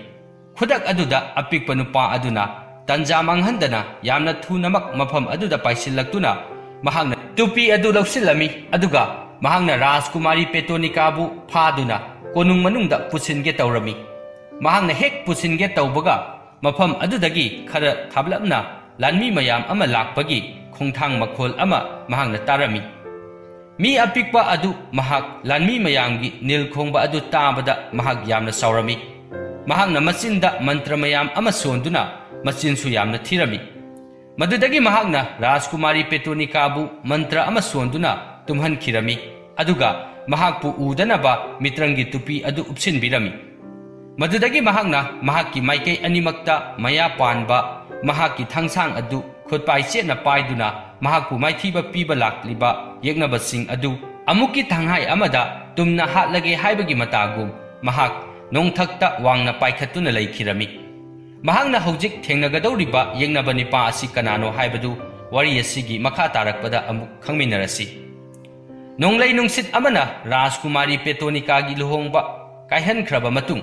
ꯈꯨꯗꯛ ꯑꯗꯨꯗ ꯑꯄꯤꯛꯄ ꯅꯨꯄꯥ ꯑꯗꯨꯅ ꯇꯟꯖꯥ ꯃꯥꯡꯍꯟꯗꯅ ꯌꯥꯝꯅ ꯊꯨꯅꯃꯛ ꯃꯐꯝ ꯑꯗꯨꯗ ꯄꯥꯏꯁꯤꯜꯂꯛꯇꯨꯅ ꯃꯍꯥꯛꯅ ꯇꯨꯄꯤ ꯑꯗꯨ ꯂꯧꯁꯤꯜꯂꯝꯃꯤ, ꯑꯗꯨꯒ ꯃꯍꯥꯛꯅ ꯔꯥꯖꯀꯨꯃꯥꯔꯤ ꯄꯦꯇꯣꯅꯤꯀꯥꯕꯨ ꯐꯥꯗꯨꯅ ꯀꯣꯅꯨꯡ ꯃꯅꯨꯡꯗ ꯄꯨꯁꯤꯟꯒꯦ ꯇꯧꯔꯝꯃꯤ꯫ ꯃꯍꯥꯛꯅ ꯍꯦꯛ ꯄꯨꯁꯤꯟꯒꯦ ꯇꯧꯕꯒ ꯃꯐꯝ ꯑꯗꯨꯗꯒꯤ ꯈꯔ ꯊꯥꯞꯂꯞꯅ ꯂꯥꯟꯃꯤ ꯃꯌꯥꯝ ꯑꯃ ꯂꯥꯛꯄꯒꯤ ꯈꯣꯡꯊꯥꯡ ꯃꯈꯣꯜ ꯑꯃ ꯃꯍꯥꯛꯅ ꯇꯥꯔꯝꯃꯤ꯫ ꯃꯤ ꯑꯄꯤꯛꯄ ꯑꯗꯨ ꯃꯍꯥꯛ ꯂꯥꯟꯃꯤ ꯃꯌꯥꯝꯒꯤ ꯅꯤꯜ ꯈꯣꯡꯕ ꯑꯗꯨ ꯇꯥꯕꯗ ꯃꯍꯥꯛ ꯌꯥꯝꯅ ꯁꯥꯎꯔꯝꯃꯤ꯫ ꯃꯍꯥꯛꯅ ꯃꯆꯤꯟꯗ ꯃꯟꯇ꯭ꯔ ꯃꯌꯥꯝ ꯑꯃ ꯁꯣꯟꯗꯨꯅ ꯃꯆꯤꯟꯁꯨ ꯌꯥꯝꯅ ꯊꯤꯔꯝꯃꯤ꯫ ꯃꯗꯨꯗꯒꯤ ꯃꯍꯥꯛꯅ ꯔꯥꯖꯀꯨꯃꯥꯔꯤ ꯄꯦꯇꯣꯅꯤꯀꯥꯕꯨ ꯃꯟꯇ꯭ꯔ ꯑꯃ ꯁꯣꯟꯗꯨꯅ ꯇꯨꯝꯍꯟꯈꯤꯔꯝꯃꯤ, ꯑꯗꯨꯒ ꯃꯍꯥꯛꯄꯨ ꯎꯗꯅꯕ ꯃꯤꯇ꯭ꯔꯪꯒꯤ ꯇꯨꯄꯤ ꯑꯗꯨ ꯎꯞꯁꯤꯟꯕꯤꯔꯝꯃꯤ꯫ ꯃꯗꯨꯗꯒꯤ ꯃꯍꯥꯛꯅ ꯃꯍꯥꯛꯀꯤ ꯃꯥꯏꯀꯩ ꯑꯅꯤꯃꯛꯇ ꯃꯌꯥ ꯄꯥꯟꯕ ꯃꯍꯥꯛꯀꯤ ꯊꯥꯡꯁꯥꯡ ꯑꯗꯨ ꯈꯨꯠꯄꯥꯏ ꯆꯦꯠꯅ ꯄꯥꯏꯗꯨꯅ ꯃꯍꯥꯛꯄꯨ ꯃꯥꯏꯊꯤꯕ ꯄꯤꯕ ꯂꯥꯛꯂꯤꯕ ꯌꯦꯛꯅꯕꯁꯤꯡ ꯑꯗꯨ ꯑꯃꯨꯛꯀꯤ ꯊꯪꯍꯥꯏ ꯑꯃꯗ ꯇꯨꯝꯅ ꯍꯥꯠꯂꯒꯦ ꯍꯥꯏꯕꯒꯤ ꯃꯇꯥꯒꯨꯝ ꯃꯍꯥꯛ ꯅꯣꯡꯊꯛꯇ ꯋꯥꯡꯅ ꯄꯥꯏꯈꯠꯇꯨꯅ ꯂꯩꯈꯤꯔꯝꯃꯤ꯫ ꯃꯍꯥꯛꯅ ꯍꯧꯖꯤꯛ ꯊꯦꯡꯅꯒꯗꯧꯔꯤꯕ ꯌꯦꯛꯅꯕ ꯅꯤꯄꯥ ꯑꯁꯤ ꯀꯅꯥꯅꯣ ꯍꯥꯏꯕꯗꯨ ꯋꯥꯔꯤ ꯑꯁꯤꯒꯤ ꯃꯈꯥ ꯇꯥꯔꯛꯄꯗ ꯑꯃꯨꯛ ꯈꯪꯃꯤꯟꯅꯔꯁꯤ꯫ ꯅꯣꯡꯂꯩ ꯅꯨꯡꯁꯤꯠ ꯑꯃꯅ ꯔꯥꯖꯀꯨꯃꯥꯔꯤ ꯄꯦꯇꯣꯅꯤꯀꯥꯒꯤ ꯂꯨꯍꯣꯡꯕ ꯀꯥꯏꯍꯟꯈ꯭ꯔꯕ ꯃꯇꯨꯡ,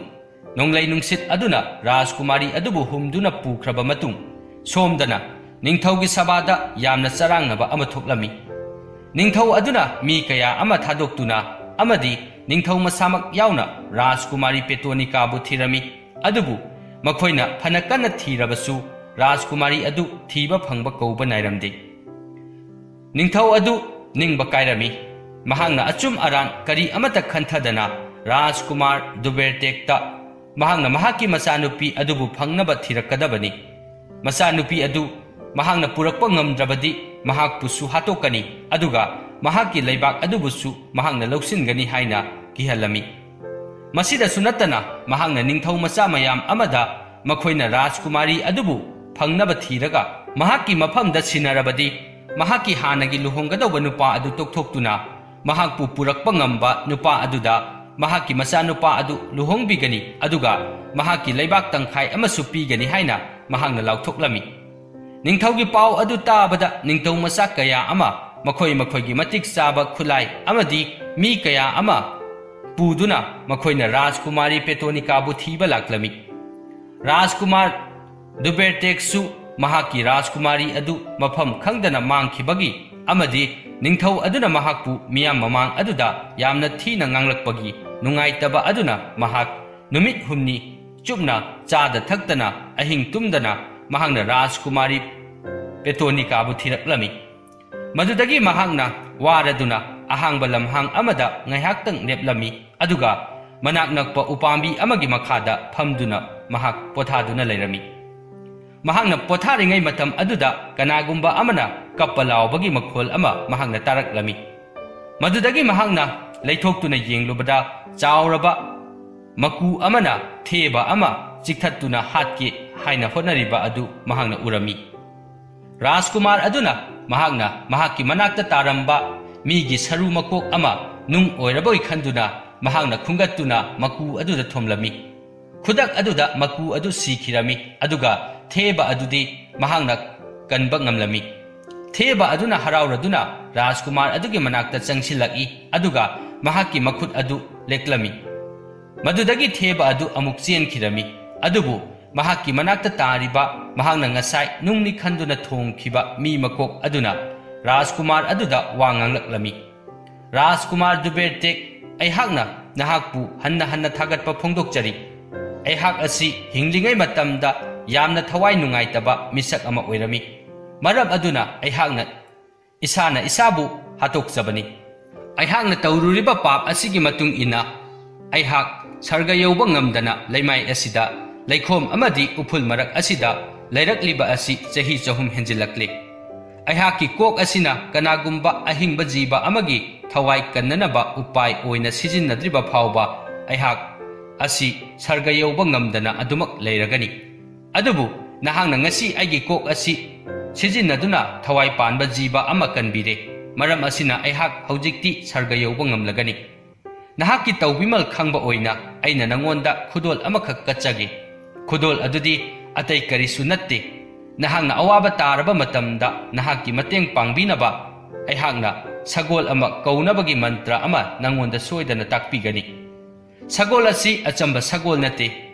ꯅꯣꯡꯂꯩ ꯅꯨꯡꯁꯤꯠ ꯑꯗꯨꯅ ꯔꯥꯖꯀꯨꯃꯥꯔꯤ ꯑꯗꯨꯕꯨ ꯍꯨꯝꯗꯨꯅ ꯄꯨꯈ꯭ꯔꯕ ꯃꯇꯨꯡ, ꯁꯣꯝꯗꯅ ꯅꯤꯡꯊꯧꯒꯤ ꯁꯚꯥꯗ ꯌꯥꯝꯅ ꯆꯔꯥꯡꯅꯕ ꯑꯃ ꯊꯣꯛꯂꯝꯃꯤ꯫ ꯅꯤꯡꯊꯧ ꯑꯗꯨꯅ ꯃꯤ ꯀꯌꯥ ꯑꯃ ꯊꯥꯗꯣꯛꯇꯨꯅ ꯑꯃꯗꯤ ꯅꯤꯡꯊꯧ ꯃꯁꯥꯃꯛ ꯌꯥꯎꯅ ꯔꯥꯖꯀꯨꯃꯥꯔꯤ ꯄꯦꯇꯣꯅꯤꯀꯥꯕꯨ ꯊꯤꯔꯝꯃꯤ꯫ ꯑꯗꯨꯕꯨ ꯃꯈꯣꯏꯅ ꯐꯅ ꯀꯟꯅ ꯊꯤꯔꯕꯁꯨ ꯔꯥꯖꯀꯨꯃꯥꯔꯤ ꯑꯗꯨ ꯊꯤꯕ ꯐꯪꯕ ꯀꯧꯕ ꯅꯥꯏꯔꯝꯗꯦ꯫ ꯅꯤꯡꯊꯧ ꯑꯗꯨ ꯅꯤꯡꯕ ꯀꯥꯏꯔꯝꯃꯤ꯫ ꯃꯍꯥꯛꯅ ꯑꯆꯨꯝ ꯑꯔꯥꯟ ꯀꯔꯤ ꯑꯃꯠꯇ ꯈꯟꯊꯗꯅ ꯔꯥꯖꯀꯨꯃꯥꯔ ꯗꯨꯕꯦꯔꯇꯦꯛꯇ ꯃꯍꯥꯛꯅ ꯃꯍꯥꯛꯀꯤ ꯃꯆꯥꯅꯨꯄꯤ ꯑꯗꯨꯕꯨ ꯐꯪꯅꯕ ꯊꯤꯔꯛꯀꯗꯕꯅꯤ꯫ ꯃꯆꯥꯅꯨꯄꯤ ꯑꯗꯨ ꯃꯍꯥꯛꯅ ꯄꯨꯔꯛꯄ ꯉꯝꯗ꯭ꯔꯕꯗꯤ ꯃꯍꯥꯛꯄꯨꯁꯨ ꯍꯥꯠꯇꯣꯛꯀꯅꯤ, ꯑꯗꯨꯒ ꯃꯍꯥꯛꯀꯤ ꯂꯩꯕꯥꯛ ꯑꯗꯨꯕꯨꯁꯨ ꯃꯍꯥꯛꯅ ꯂꯧꯁꯤꯟꯒꯅꯤ ꯍꯥꯏꯅ ꯀꯤꯍꯜꯂꯝꯃꯤ꯫ ꯃꯁꯤꯗꯁꯨ ꯅꯠꯇꯅ ꯃꯍꯥꯛꯅ ꯅꯤꯡꯊꯧ ꯃꯆꯥ ꯃꯌꯥꯝ ꯑꯃꯗ ꯃꯈꯣꯏꯅ ꯔꯥꯖꯀꯨꯃꯥꯔꯤ ꯑꯗꯨꯕꯨ ꯐꯪꯅꯕ ꯊꯤꯔꯒ ꯃꯍꯥꯛꯀꯤ ꯃꯐꯝꯗ ꯁꯤꯟꯅꯔꯕꯗꯤ ꯃꯍꯥꯛꯀꯤ ꯍꯥꯟꯅꯒꯤ ꯂꯨꯍꯣꯡꯒꯗꯧꯕ ꯅꯨꯄꯥ ꯑꯗꯨ ꯇꯣꯛꯊꯣꯛꯇꯨꯅ ꯃꯍꯥꯛꯄꯨ ꯄꯨꯔꯛꯄ ꯉꯝꯕ ꯅꯨꯄꯥ ꯑꯗꯨꯗ ꯃꯍꯥꯛꯀꯤ ꯃꯆꯥꯅꯨꯄꯥ ꯑꯗꯨ ꯂꯨꯍꯣꯡꯕꯤꯒꯅꯤ, ꯑꯗꯨꯒ ꯃꯍꯥꯛꯀꯤ ꯂꯩꯕꯥꯛ ꯇꯪꯈꯥꯏ ꯑꯃꯁꯨ ꯄꯤꯒꯅꯤ ꯍꯥꯏꯅ ꯃꯍꯥꯛꯅ ꯂꯥꯎꯊꯣꯛꯂꯝꯃꯤ꯫ ꯅꯤꯡꯊꯧꯒꯤ ꯄꯥꯎ ꯑꯗꯨ ꯇꯥꯕꯗ ꯅꯤꯡꯊꯧ ꯃꯆꯥ ꯀꯌꯥ ꯑꯃ ꯃꯈꯣꯏ ꯃꯈꯣꯏꯒꯤ ꯃꯇꯤꯛ ꯆꯥꯕ ꯈꯨꯠꯂꯥꯏ ꯑꯃꯗꯤ ꯃꯤ ꯀꯌꯥ ꯑꯃ ꯄꯨꯗꯨꯅ ꯃꯈꯣꯏꯅ ꯔꯥꯖꯀꯨꯃꯥꯔꯤ ꯄꯦꯇꯣꯅꯤꯀꯥꯕꯨ ꯊꯤꯕ ꯂꯥꯛꯂꯝꯃꯤ꯫ ꯔꯥꯖꯀꯨꯃꯥꯔ ꯗꯨꯕꯦꯔꯇꯦꯛꯁꯨ ꯃꯍꯥꯛꯀꯤ ꯔꯥꯖꯀꯨꯃꯥꯔꯤ ꯑꯗꯨ ꯃꯐꯝ ꯈꯪꯗꯅ ꯃꯥꯡꯈꯤꯕꯒꯤ ꯑꯃꯗꯤ ꯅꯤꯡꯊꯧ ꯑꯗꯨꯅ ꯃꯍꯥꯛꯄꯨ ꯃꯤꯌꯥꯝ ꯃꯃꯥꯡ ꯑꯗꯨꯗ ꯌꯥꯝꯅ ꯊꯤꯅ ꯉꯥꯡꯂꯛꯄꯒꯤ ꯅꯨꯡꯉꯥꯏꯇꯕ ꯑꯗꯨꯅ ꯃꯍꯥꯛ ꯅꯨꯃꯤꯠ ꯍꯨꯝꯅꯤ ꯆꯨꯞꯅ ꯆꯥꯗ ꯊꯛꯇꯅ ꯑꯍꯤꯡ ꯇꯨꯝꯗꯅ ꯃꯍꯥꯛꯅ ꯔꯥꯖꯀꯨꯃꯥꯔꯤ ꯄꯦꯇꯣꯅꯤꯀꯥꯕꯨ ꯊꯤꯔꯛꯂꯝꯃꯤ꯫ ꯃꯗꯨꯗꯒꯤ ꯃꯍꯥꯛꯅ ꯋꯥꯔꯗꯨꯅ ꯑꯍꯥꯡꯕ ꯂꯝꯍꯥꯡ ꯑꯃꯗ ꯉꯥꯏꯍꯥꯛꯇꯪ ꯂꯦꯞꯂꯝꯃꯤ, ꯑꯗꯨꯒ ꯃꯅꯥꯛ ꯅꯛꯄ ꯎꯄꯥꯝꯕꯤ ꯑꯃꯒꯤ ꯃꯈꯥꯗ ꯐꯝꯗꯨꯅ ꯃꯍꯥꯛ ꯄꯣꯊꯥꯗꯨꯅ ꯂꯩꯔꯝꯃꯤ꯫ ꯃꯍꯥꯛꯅ ꯄꯣꯊꯥꯔꯤꯉꯩ ꯃꯇꯝ ꯑꯗꯨꯗ ꯀꯅꯥꯒꯨꯝꯕ ꯑꯃꯅ ꯀꯞꯄ ꯂꯥꯎꯕꯒꯤ ꯃꯈꯣꯜ ꯑꯃ ꯃꯍꯥꯛꯅ ꯇꯥꯔꯛꯂꯝꯃꯤ꯫ ꯃꯗꯨꯗꯒꯤ ꯃꯍꯥꯛꯅ ꯂꯩꯊꯣꯛꯇꯨꯅ ꯌꯦꯡꯂꯨꯕꯗ, ꯆꯥꯎꯔꯕ ꯃꯀꯨ ꯑꯃꯅ ꯊꯦꯕ ꯑꯃ ꯆꯤꯛꯊꯠꯇꯨꯅ ꯍꯥꯠꯀꯦ ꯍꯥꯏꯅ ꯍꯣꯠꯅꯔꯤꯕ ꯑꯗꯨ ꯃꯍꯥꯛꯅ ꯎꯔꯝꯃꯤ꯫ ꯔꯥꯖꯀꯨꯃꯥꯔ ꯑꯗꯨꯅ ꯃꯍꯥꯛꯅ ꯃꯍꯥꯛꯀꯤ ꯃꯅꯥꯛꯇ ꯇꯥꯔꯝꯕ ꯃꯤꯒꯤ ꯁꯔꯨ ꯃꯀꯣꯛ ꯑꯃ ꯅꯨꯡ ꯑꯣꯏꯔꯕꯣꯏ ꯈꯟꯗꯨꯅ ꯃꯍꯥꯛꯅ ꯈꯨꯟꯒꯠꯇꯨꯅ ꯃꯀꯨ ꯑꯗꯨꯗ ꯊꯣꯝꯂꯝꯃꯤ꯫ ꯈꯨꯗꯛ ꯑꯗꯨꯗ ꯃꯀꯨ ꯑꯗꯨ ꯁꯤꯈꯤꯔꯝꯃꯤ, ꯑꯗꯨꯒ ꯊꯦꯕ ꯑꯗꯨꯗꯤ ꯃꯍꯥꯛꯅ ꯀꯟꯕ ꯉꯝꯂꯝꯃꯤ꯫ ꯊꯦꯕ ꯑꯗꯨꯅ ꯍꯔꯥꯎꯔꯗꯨꯅ ꯔꯥꯖꯀꯨꯃꯥꯔ ꯑꯗꯨꯒꯤ ꯃꯅꯥꯛꯇ ꯆꯪꯁꯤꯜꯂꯛꯏ, ꯑꯗꯨꯒ ꯃꯍꯥꯛꯀꯤ ꯃꯈꯨꯠ ꯑꯗꯨ ꯂꯦꯛꯂꯝꯃꯤ꯫ ꯃꯗꯨꯗꯒꯤ ꯊꯦꯕ ꯑꯗꯨ ꯑꯃꯨꯛ ꯆꯦꯟꯈꯤꯔꯝꯃꯤ, ꯑꯗꯨꯕꯨ ꯃꯍꯥꯛꯀꯤ ꯃꯅꯥꯛꯇ ꯇꯥꯔꯤꯕ ꯃꯍꯥꯛꯅ ꯉꯁꯥꯏ ꯅꯨꯡꯅꯤ ꯈꯟꯗꯨꯅ ꯊꯣꯡꯈꯤꯕ ꯃꯤ ꯃꯀꯣꯛ ꯑꯗꯨꯅ ꯔꯥꯖꯀꯨꯃꯥꯔ ꯑꯗꯨꯗ ꯋꯥ ꯉꯥꯡꯂꯛꯂꯝꯃꯤ꯫ "ꯔꯥꯖꯀꯨꯃꯥꯔ ꯗꯨꯕꯦꯔꯇꯦꯛ, ꯑꯩꯍꯥꯛꯅ ꯅꯍꯥꯛꯄꯨ ꯍꯟꯅ ꯍꯟꯅ ꯊꯥꯒꯠꯄ ꯐꯣꯡꯗꯣꯛꯆꯔꯤ꯫ ꯑꯩꯍꯥꯛ ꯑꯁꯤ ꯍꯤꯡꯂꯤꯉꯩ ꯃꯇꯝꯗ ꯌꯥꯝꯅ ꯊꯋꯥꯏ ꯅꯨꯡꯉꯥꯏꯇꯕ ꯃꯤꯁꯛ ꯑꯃ ꯑꯣꯏꯔꯝꯃꯤ꯫ ꯃꯔꯝ ꯑꯗꯨꯅ ꯑꯩꯍꯥꯛꯅ ꯏꯁꯥꯅ ꯏꯁꯥꯕꯨ ꯍꯥꯠꯇꯣꯛꯆꯕꯅꯤ꯫ ꯑꯩꯍꯥꯛꯅ ꯇꯧꯔꯨꯔꯤꯕ ꯄꯥꯞ ꯑꯁꯤꯒꯤ ꯃꯇꯨꯡ ꯏꯟꯅ ꯑꯩꯍꯥꯛ ꯁꯔꯒ ꯌꯧꯕ ꯉꯝꯗꯅ ꯂꯩꯃꯥꯏ ꯑꯁꯤꯗ ꯂꯩꯈꯣꯝ ꯑꯃꯗꯤ ꯎꯐꯨꯜ ꯃꯔꯛ ꯑꯁꯤꯗ ꯂꯩꯔꯛꯂꯤꯕ ꯑꯁꯤ ꯆꯍꯤ ꯆꯍꯨꯝ ꯍꯦꯟꯖꯤꯜꯂꯛꯂꯦ꯫ ꯑꯩꯍꯥꯛꯀꯤ ꯀꯣꯛ ꯑꯁꯤꯅ ꯀꯅꯥꯒꯨꯝꯕ ꯑꯍꯤꯡꯕ ꯖꯤꯕ ꯑꯃꯒꯤ ꯊꯋꯥꯏ ꯀꯟꯅꯅꯕ ꯎꯄꯥꯏ ꯑꯣꯏꯅ ꯁꯤꯖꯤꯟꯅꯗ꯭ꯔꯤꯕ ꯐꯥꯎꯕ ꯑꯩꯍꯥꯛ ꯑꯁꯤ ꯁꯔꯒ ꯌꯧꯕ ꯉꯝꯗꯅ ꯑꯗꯨꯃꯛ ꯂꯩꯔꯒꯅꯤ꯫ ꯑꯗꯨꯕꯨ ꯅꯍꯥꯛꯅ ꯉꯁꯤ ꯑꯩꯒꯤ ꯀꯣꯛ ꯑꯁꯤ ꯁꯤꯖꯤꯟꯅꯗꯨꯅ ꯊꯋꯥꯏ ꯄꯥꯟꯕ ꯖꯤꯕ ꯑꯃ ꯀꯟꯕꯤꯔꯦ꯫ ꯃꯔꯝ ꯑꯁꯤꯅ ꯑꯩꯍꯥꯛ ꯍꯧꯖꯤꯛꯇꯤ ꯁꯔꯒ ꯌꯧꯕ ꯉꯝꯂꯒꯅꯤ꯫ ꯅꯍꯥꯛꯀꯤ ꯇꯧꯕꯤꯃꯜ ꯈꯪꯕ ꯑꯣꯏꯅ ꯑꯩꯅ ꯅꯉꯣꯟꯗ ꯈꯨꯗꯣꯜ ꯑꯃꯈꯛ ꯀꯠꯆꯒꯦ꯫ ꯈꯨꯗꯣꯜ ꯑꯗꯨꯗꯤ ꯑꯇꯩ ꯀꯔꯤꯁꯨ ꯅꯠꯇꯦ꯫ ꯅꯍꯥꯛꯅ ꯑꯋꯥꯕ ꯇꯥꯔꯕ ꯃꯇꯝꯗ ꯅꯍꯥꯛꯀꯤ ꯃꯇꯦꯡ ꯄꯥꯡꯕꯤꯅꯕ ꯑꯩꯍꯥꯛꯅ ꯁꯒꯣꯜ ꯑꯃ ꯀꯧꯅꯕꯒꯤ ꯃꯟꯇ꯭ꯔ ꯑꯃ ꯅꯉꯣꯟꯗ ꯁꯣꯏꯗꯅ ꯇꯥꯛꯄꯤꯒꯅꯤ꯫ ꯁꯒꯣꯜ ꯑꯁꯤ ꯑꯆꯝꯕ ꯁꯒꯣꯜ ꯅꯠꯇꯦ꯫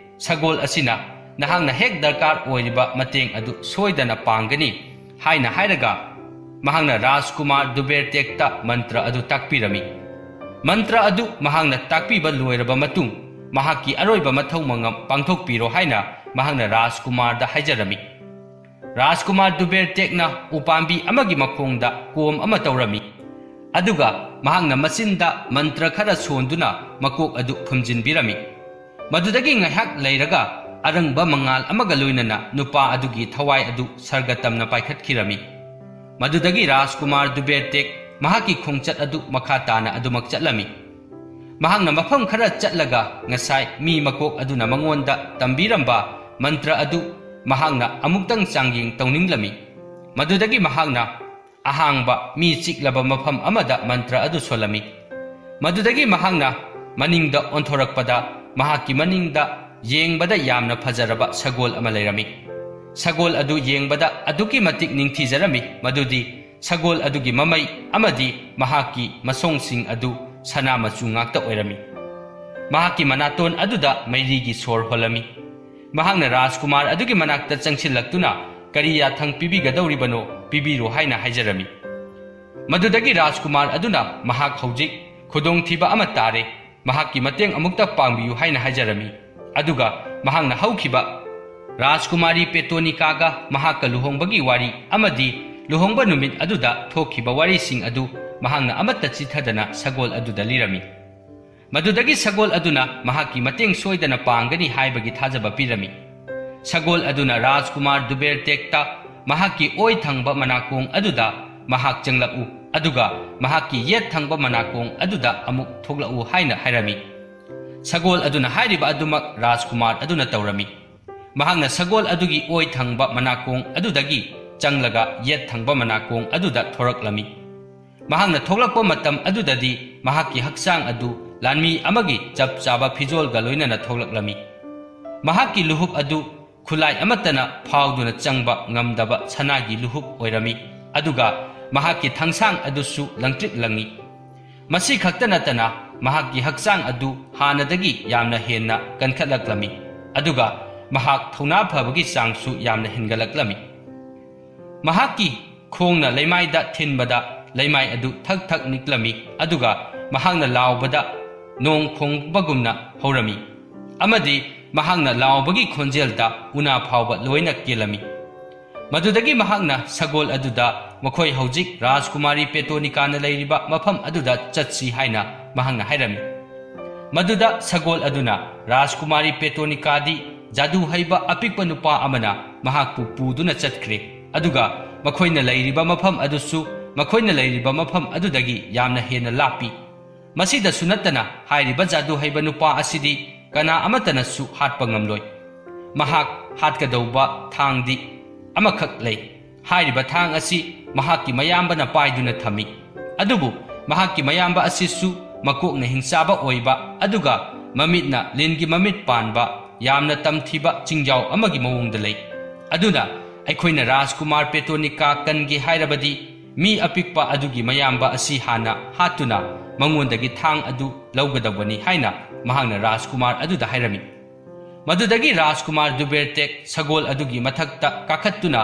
ꯁꯒꯣꯜ ꯑꯁꯤꯅ ꯅꯍꯥꯛꯅ ꯍꯦꯛ ꯗꯔꯀꯥꯔ ꯑꯣꯏꯔꯤꯕ ꯃꯇꯦꯡ ꯑꯗꯨ ꯁꯣꯏꯗꯅ ꯄꯥꯡꯒꯅꯤ" ꯍꯥꯏꯅ ꯍꯥꯏꯔꯒ ꯃꯍꯥꯛꯅ ꯔꯥꯖꯀꯨꯃꯥꯔ ꯗꯨꯕꯦꯔꯇꯦꯛꯇ ꯃꯟꯇ꯭ꯔ ꯑꯗꯨ ꯇꯥꯛꯄꯤꯔꯝꯃꯤ꯫ ꯃꯟꯇ꯭ꯔ ꯑꯗꯨ ꯃꯍꯥꯛꯅ ꯇꯥꯛꯄꯤꯕ ꯂꯣꯏꯔꯕ ꯃꯇꯨꯡ, ꯃꯍꯥꯛꯀꯤ ꯑꯔꯣꯏꯕ ꯃꯊꯧ ꯃꯉꯝ ꯄꯥꯡꯊꯣꯛꯄꯤꯔꯣ ꯍꯥꯏꯅ ꯃꯍꯥꯛꯅ ꯔꯥꯖꯀꯨꯃꯥꯔꯗ ꯍꯥꯏꯖꯔꯝꯃꯤ꯫ ꯔꯥꯖꯀꯨꯃꯥꯔ ꯗꯨꯕꯦꯔꯇꯦꯛꯅ ꯎꯄꯥꯝꯕꯤ ꯑꯃꯒꯤ ꯃꯈꯣꯡꯗ ꯀꯣꯝ ꯑꯃ ꯇꯧꯔꯝꯃꯤ, ꯑꯗꯨꯒ ꯃꯍꯥꯛꯅ ꯃꯆꯤꯟꯗ ꯃꯟꯇ꯭ꯔ ꯈꯔ ꯁꯣꯟꯗꯨꯅ ꯃꯀꯣꯛ ꯑꯗꯨ ꯐꯨꯝꯖꯤꯟꯕꯤꯔꯝꯃꯤ꯫ ꯃꯗꯨꯗꯒꯤ ꯉꯥꯏꯍꯥꯛ ꯂꯩꯔꯒ ꯑꯔꯪꯕ ꯃꯉꯥꯜ ꯑꯃꯒ ꯂꯣꯏꯅꯅ ꯅꯨꯄꯥ ꯑꯗꯨꯒꯤ ꯊꯋꯥꯏ ꯑꯗꯨ ꯁꯔꯒ ꯇꯝꯅ ꯄꯥꯏꯈꯠꯈꯤꯔꯝꯃꯤ꯫ ꯃꯗꯨꯗꯒꯤ ꯔꯥꯖꯀꯨꯃꯥꯔ ꯗꯨꯕꯦꯔꯇꯦꯛ ꯃꯍꯥꯛꯀꯤ ꯈꯣꯡꯆꯠ ꯑꯗꯨ ꯃꯈꯥ ꯇꯥꯅ ꯑꯗꯨꯃꯛ ꯆꯠꯂꯝꯃꯤ꯫ ꯃꯍꯥꯛꯅ ꯃꯐꯝ ꯈꯔ ꯆꯠꯂꯒ ꯉꯁꯥꯏ ꯃꯤ ꯃꯀꯣꯛ ꯑꯗꯨꯅ ꯃꯉꯣꯟꯗ ꯇꯝꯕꯤꯔꯝꯕ ꯃꯟꯇ꯭ꯔ ꯑꯗꯨ ꯃꯍꯥꯛꯅ ꯑꯃꯨꯛꯇꯪ ꯆꯥꯡꯌꯦꯡ ꯇꯧꯅꯤꯡꯂꯝꯃꯤ꯫ ꯃꯗꯨꯗꯒꯤ ꯃꯍꯥꯛꯅ ꯑꯍꯥꯡꯕ ꯃꯤ ꯆꯤꯛꯂꯕ ꯃꯐꯝ ꯑꯃꯗ ꯃꯟꯇ꯭ꯔ ꯑꯗꯨ ꯁꯣꯜꯂꯝꯃꯤ꯫ ꯃꯗꯨꯗꯒꯤ ꯃꯍꯥꯛꯅ ꯃꯅꯤꯡꯗ ꯑꯣꯟꯊꯣꯔꯛꯄꯗ ꯃꯍꯥꯛꯀꯤ ꯃꯅꯤꯡꯗ ꯌꯦꯡꯕꯗ ꯌꯥꯝꯅ ꯐꯖꯔꯕ ꯁꯒꯣꯜ ꯑꯃ ꯂꯩꯔꯝꯃꯤ꯫ ꯁꯒꯣꯜ ꯑꯗꯨ ꯌꯦꯡꯕꯗ ꯑꯗꯨꯛꯀꯤ ꯃꯇꯤꯛ ꯅꯤꯡꯊꯤꯖꯔꯝꯃꯤ ꯃꯗꯨꯗꯤ ꯁꯒꯣꯜ ꯑꯗꯨꯒꯤ ꯃꯃꯩ ꯑꯃꯗꯤ ꯃꯍꯥꯛꯀꯤ ꯃꯁꯣꯡꯁꯤꯡ ꯑꯗꯨ ꯁꯅꯥ ꯃꯆꯨ ꯉꯥꯛꯇ ꯑꯣꯏꯔꯝꯃꯤ꯫ ꯃꯍꯥꯛꯀꯤ ꯃꯅꯥꯇꯣꯟ ꯑꯗꯨꯗ ꯃꯩꯔꯤꯒꯤ ꯁꯣꯔ ꯍꯣꯜꯂꯝꯃꯤ꯫ ꯃꯍꯥꯛꯅ ꯔꯥꯖꯀꯨꯃꯥꯔ ꯑꯗꯨꯒꯤ ꯃꯅꯥꯛꯇ ꯆꯪꯁꯤꯜꯂꯛꯇꯨꯅ ꯀꯔꯤ ꯌꯥꯊꯪ ꯄꯤꯕꯤꯒꯗꯧꯔꯤꯕꯅꯣ ꯄꯤꯕꯤꯔꯣ ꯍꯥꯏꯅ ꯍꯥꯏꯖꯔꯝꯃꯤ꯫ ꯃꯗꯨꯗꯒꯤ ꯔꯥꯖꯀꯨꯃꯥꯔ ꯑꯗꯨꯅ ꯃꯍꯥꯛ ꯍꯧꯖꯤꯛ ꯈꯨꯗꯣꯡꯊꯤꯕ ꯑꯃ ꯇꯥꯔꯦ, ꯃꯍꯥꯛꯀꯤ ꯃꯇꯦꯡ ꯑꯃꯨꯛꯇ ꯄꯥꯡꯕꯤꯌꯨ ꯍꯥꯏꯅ ꯍꯥꯏꯖꯔꯝꯃꯤ꯫ ꯑꯗꯨꯒ ꯃꯍꯥꯛꯅ ꯍꯧꯈꯤꯕ ꯔꯥꯖꯀꯨꯃꯥꯔꯤ ꯄꯦꯇꯣꯅꯤꯀꯥꯒ ꯃꯍꯥꯛꯀ ꯂꯨꯍꯣꯡꯕꯒꯤ ꯋꯥꯔꯤ ꯑꯃꯗꯤ ꯂꯨꯍꯣꯡꯕ ꯅꯨꯃꯤꯠ ꯑꯗꯨꯗ ꯊꯣꯛꯈꯤꯕ ꯋꯥꯔꯤꯁꯤꯡ ꯑꯗꯨ ꯃꯍꯥꯛꯅ ꯑꯃꯠꯇ ꯆꯤꯊꯗꯅ ꯁꯒꯣꯜ ꯑꯗꯨꯗ ꯂꯤꯔꯝꯃꯤ꯫ ꯃꯗꯨꯗꯒꯤ ꯁꯒꯣꯜ ꯑꯗꯨꯅ ꯃꯍꯥꯛꯀꯤ ꯃꯇꯦꯡ ꯁꯣꯏꯗꯅ ꯄꯥꯡꯒꯅꯤ ꯍꯥꯏꯕꯒꯤ ꯊꯥꯖꯕ ꯄꯤꯔꯝꯃꯤ꯫ ꯁꯒꯣꯜ ꯑꯗꯨꯅ ꯔꯥꯖꯀꯨꯃꯥꯔ ꯗꯨꯕꯦꯔꯇꯦꯛꯇ ꯃꯍꯥꯛꯀꯤ ꯑꯣꯏ ꯊꯪꯕ ꯃꯅꯥꯀꯣꯡ ꯑꯗꯨꯗ ꯃꯍꯥꯛ ꯆꯪꯂꯛꯎ, ꯑꯗꯨꯒ ꯃꯍꯥꯛꯀꯤ ꯌꯦꯠ ꯊꯪꯕ ꯃꯅꯥꯀꯣꯡ ꯑꯗꯨꯗ ꯑꯃꯨꯛ ꯊꯣꯛꯂꯛꯎ ꯍꯥꯏꯅ ꯍꯥꯏꯔꯝꯃꯤ꯫ ꯁꯒꯣꯜ ꯑꯗꯨꯅ ꯍꯥꯏꯔꯤꯕ ꯑꯗꯨꯃꯛ ꯔꯥꯖꯀꯨꯃꯥꯔ ꯑꯗꯨꯅ ꯇꯧꯔꯝꯃꯤ꯫ ꯃꯍꯥꯛꯅ ꯁꯒꯣꯜ ꯑꯗꯨꯒꯤ ꯑꯣꯏ ꯊꯪꯕ ꯃꯅꯥꯀꯣꯡ ꯑꯗꯨꯗꯒꯤ ꯆꯪꯂꯒ ꯌꯦꯠ ꯊꯪꯕ ꯃꯅꯥꯀꯣꯡ ꯑꯗꯨꯗ ꯊꯣꯔꯛꯂꯝꯃꯤ꯫ ꯃꯍꯥꯛꯅ ꯊꯣꯛꯂꯛꯄ ꯃꯇꯝ ꯑꯗꯨꯗꯗꯤ ꯃꯍꯥꯛꯀꯤ ꯍꯛꯆꯥꯡ ꯑꯗꯨ ꯂꯥꯟꯃꯤ ꯑꯃꯒꯤ ꯆꯞ ꯆꯥꯕ ꯐꯤꯖꯣꯜꯒ ꯂꯣꯏꯅꯅ ꯊꯣꯛꯂꯛꯂꯝꯃꯤ꯫ ꯃꯍꯥꯛꯀꯤ ꯂꯨꯍꯨꯞ ꯑꯗꯨ ꯈꯨꯠꯂꯥꯏ ꯑꯃꯠꯇꯅ ꯐꯥꯎꯗꯨꯅ ꯆꯪꯕ ꯉꯝꯗꯕ ꯁꯅꯥꯒꯤ ꯂꯨꯍꯨꯞ ꯑꯣꯏꯔꯝꯃꯤ, ꯑꯗꯨꯒ ꯃꯍꯥꯛꯀꯤ ꯊꯥꯡꯁꯥꯡ ꯑꯗꯨꯁꯨ ꯂꯪꯇ꯭ꯔꯤꯛ ꯂꯪꯏ꯫ ꯃꯁꯤ ꯈꯛꯇ ꯅꯠꯇꯅ ꯃꯍꯥꯛꯀꯤ ꯍꯛꯆꯥꯡ ꯑꯗꯨ ꯍꯥꯟꯅꯗꯒꯤ ꯌꯥꯝꯅ ꯍꯦꯟꯅ ꯀꯟꯈꯠꯂꯛꯂꯝꯃꯤ, ꯑꯗꯨꯒ ꯃꯍꯥꯛ ꯊꯧꯅꯥ ꯐꯕꯒꯤ ꯆꯥꯡꯁꯨ ꯌꯥꯝꯅ ꯍꯦꯟꯒꯠꯂꯛꯂꯝꯃꯤ꯫ ꯃꯍꯥꯛꯀꯤ ꯈꯣꯡꯅ ꯂꯩꯃꯥꯏꯗ ꯊꯤꯟꯕꯗ ꯂꯩꯃꯥꯏ ꯑꯗꯨ ꯊꯛ ꯊꯛ ꯅꯤꯛꯂꯝꯃꯤ, ꯑꯗꯨꯒ ꯃꯍꯥꯛꯅ ꯂꯥꯎꯕꯗ ꯅꯣꯡ ꯈꯣꯡꯕꯒꯨꯝꯅ ꯍꯧꯔꯝꯃꯤ, ꯑꯃꯗꯤ ꯃꯍꯥꯛꯅ ꯂꯥꯎꯕꯒꯤ ꯈꯣꯟꯖꯦꯜꯗ ꯎꯅꯥ ꯐꯥꯎꯕ ꯂꯣꯏꯅ ꯀꯦꯜꯂꯝꯃꯤ꯫ ꯃꯗꯨꯗꯒꯤ ꯃꯍꯥꯛꯅ ꯁꯒꯣꯜ ꯑꯗꯨꯗ ꯃꯈꯣꯏ ꯍꯧꯖꯤꯛ ꯔꯥꯖꯀꯨꯃꯥꯔꯤ ꯄꯦꯇꯣꯅꯤꯀꯥꯅ ꯂꯩꯔꯤꯕ ꯃꯐꯝ ꯑꯗꯨꯗ ꯆꯠꯁꯤ ꯍꯥꯏꯅ ꯃꯍꯥꯛꯅ ꯍꯥꯏꯔꯝꯃꯤ꯫ ꯃꯗꯨꯗ ꯁꯒꯣꯜ ꯑꯗꯨꯅ ꯔꯥꯖꯀꯨꯃꯥꯔꯤ ꯄꯦꯇꯣꯅꯤꯀꯥꯗꯤ ꯖꯥꯗꯨ ꯍꯩꯕ ꯑꯄꯤꯛꯄ ꯅꯨꯄꯥ ꯑꯃꯅ ꯃꯍꯥꯛꯄꯨ ꯄꯨꯗꯨꯅ ꯆꯠꯈ꯭ꯔꯦ, ꯑꯗꯨꯒ ꯃꯈꯣꯏꯅ ꯂꯩꯔꯤꯕ ꯃꯐꯝ ꯑꯗꯨꯁꯨ ꯃꯈꯣꯏꯅ ꯂꯩꯔꯤꯕ ꯃꯐꯝ ꯑꯗꯨꯗꯒꯤ ꯌꯥꯝꯅ ꯍꯦꯟꯅ ꯂꯥꯞꯄꯤ꯫ ꯃꯁꯤꯗꯁꯨ ꯅꯠꯇꯅ, ꯍꯥꯏꯔꯤꯕ ꯖꯥꯗꯨ ꯍꯩꯕ ꯅꯨꯄꯥ ꯑꯁꯤꯗꯤ ꯀꯅꯥ ꯑꯃꯠꯇꯅꯁꯨ ꯍꯥꯠꯄ ꯉꯝꯂꯣꯏ꯫ ꯃꯍꯥꯛ ꯍꯥꯠꯀꯗꯧꯕ ꯊꯥꯡꯗꯤ ꯑꯃꯈꯛ ꯂꯩ꯫ ꯍꯥꯏꯔꯤꯕ ꯊꯥꯡ ꯑꯁꯤ ꯃꯍꯥꯛꯀꯤ ꯃꯌꯥꯝꯕꯅ ꯄꯥꯏꯗꯨꯅ ꯊꯝꯃꯤ꯫ ꯑꯗꯨꯕꯨ ꯃꯍꯥꯛꯀꯤ ꯃꯌꯥꯝꯕ ꯑꯁꯤꯁꯨ ꯃꯀꯣꯛꯅ ꯍꯤꯡꯆꯥꯕ ꯑꯣꯏꯕ, ꯑꯗꯨꯒ ꯃꯃꯤꯠꯅ ꯂꯤꯟꯒꯤ ꯃꯃꯤꯠ ꯄꯥꯟꯕ, ꯌꯥꯝꯅ ꯇꯝꯊꯤꯕ ꯆꯤꯡꯖꯥꯎ ꯑꯃꯒꯤ ꯃꯑꯣꯡꯗ ꯂꯩ꯫ ꯑꯗꯨꯅ ꯑꯩꯈꯣꯏꯅ ꯔꯥꯖꯀꯨꯃꯥꯔ ꯄꯦꯇꯣꯅꯤꯀꯥ ꯀꯟꯒꯦ ꯍꯥꯏꯔꯕꯗꯤ, ꯃꯤ ꯑꯄꯤꯛꯄ ꯑꯗꯨꯒꯤ ꯃꯌꯥꯝꯕ ꯑꯁꯤ ꯍꯥꯟꯅ ꯍꯥꯠꯇꯨꯅ ꯃꯉꯣꯟꯗꯒꯤ ꯊꯥꯡ ꯑꯗꯨ ꯂꯧꯒꯗꯧꯕꯅꯤ ꯍꯥꯏꯅ ꯃꯍꯥꯛꯅ ꯔꯥꯖꯀꯨꯃꯥꯔ ꯑꯗꯨꯗ ꯍꯥꯏꯔꯝꯃꯤ꯫ ꯃꯗꯨꯗꯒꯤ ꯔꯥꯖꯀꯨꯃꯥꯔ ꯗꯨꯕꯦꯔꯇꯦꯛ ꯁꯒꯣꯜ ꯑꯗꯨꯒꯤ ꯃꯊꯛꯇ ꯀꯥꯈꯠꯇꯨꯅ,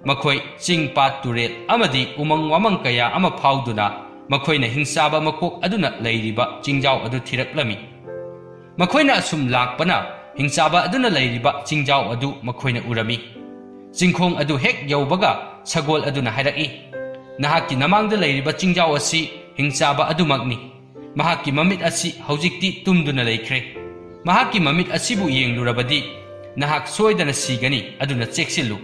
ꯃꯈꯣꯏ ꯆꯤꯡ, ꯄꯥꯠ, ꯇꯨꯔꯦꯜ ꯑꯃꯗꯤ ꯎꯃꯪ ꯋꯥꯃꯪ ꯀꯌꯥ ꯑꯃ ꯐꯥꯎꯗꯨꯅ, ꯃꯈꯣꯏꯅ ꯍꯤꯡꯆꯥꯕ ꯃꯀꯣꯛ ꯑꯗꯨꯅ ꯂꯩꯔꯤꯕ ꯆꯤꯡꯖꯥꯎ ꯑꯗꯨ ꯊꯤꯔꯛꯂꯝꯃꯤ꯫ ꯃꯈꯣꯏꯅ ꯑꯁꯨꯝ ꯂꯥꯛꯄꯅ, ꯍꯤꯡꯆꯥꯕ ꯑꯗꯨꯅ ꯂꯩꯔꯤꯕ ꯆꯤꯡꯖꯥꯎ ꯑꯗꯨ ꯃꯈꯣꯏꯅ ꯎꯔꯝꯃꯤ꯫ ꯆꯤꯡꯈꯣꯡ ꯑꯗꯨ ꯍꯦꯛ ꯌꯧꯕꯒ, ꯁꯒꯣꯜ ꯑꯗꯨꯅ ꯍꯥꯏꯔꯛꯏ, "ꯅꯍꯥꯛꯀꯤ ꯅꯃꯥꯡꯗ ꯂꯩꯔꯤꯕ ꯆꯤꯡꯖꯥꯎ ꯑꯁꯤ ꯍꯤꯡꯆꯥꯕ ꯑꯗꯨꯃꯛꯅꯤ꯫ ꯃꯍꯥꯛꯀꯤ ꯃꯃꯤꯠ ꯑꯁꯤ ꯍꯧꯖꯤꯛꯇꯤ ꯇꯨꯝꯗꯨꯅ ꯂꯩꯈ꯭ꯔꯦ꯫ ꯃꯍꯥꯛꯀꯤ ꯃꯃꯤꯠ ꯑꯁꯤꯕꯨ ꯌꯦꯡꯂꯨꯔꯕꯗꯤ, ꯅꯍꯥꯛ ꯁꯣꯏꯗꯅ ꯁꯤꯒꯅꯤ, ꯑꯗꯨꯅ ꯆꯦꯛꯁꯤꯜꯂꯨ꯫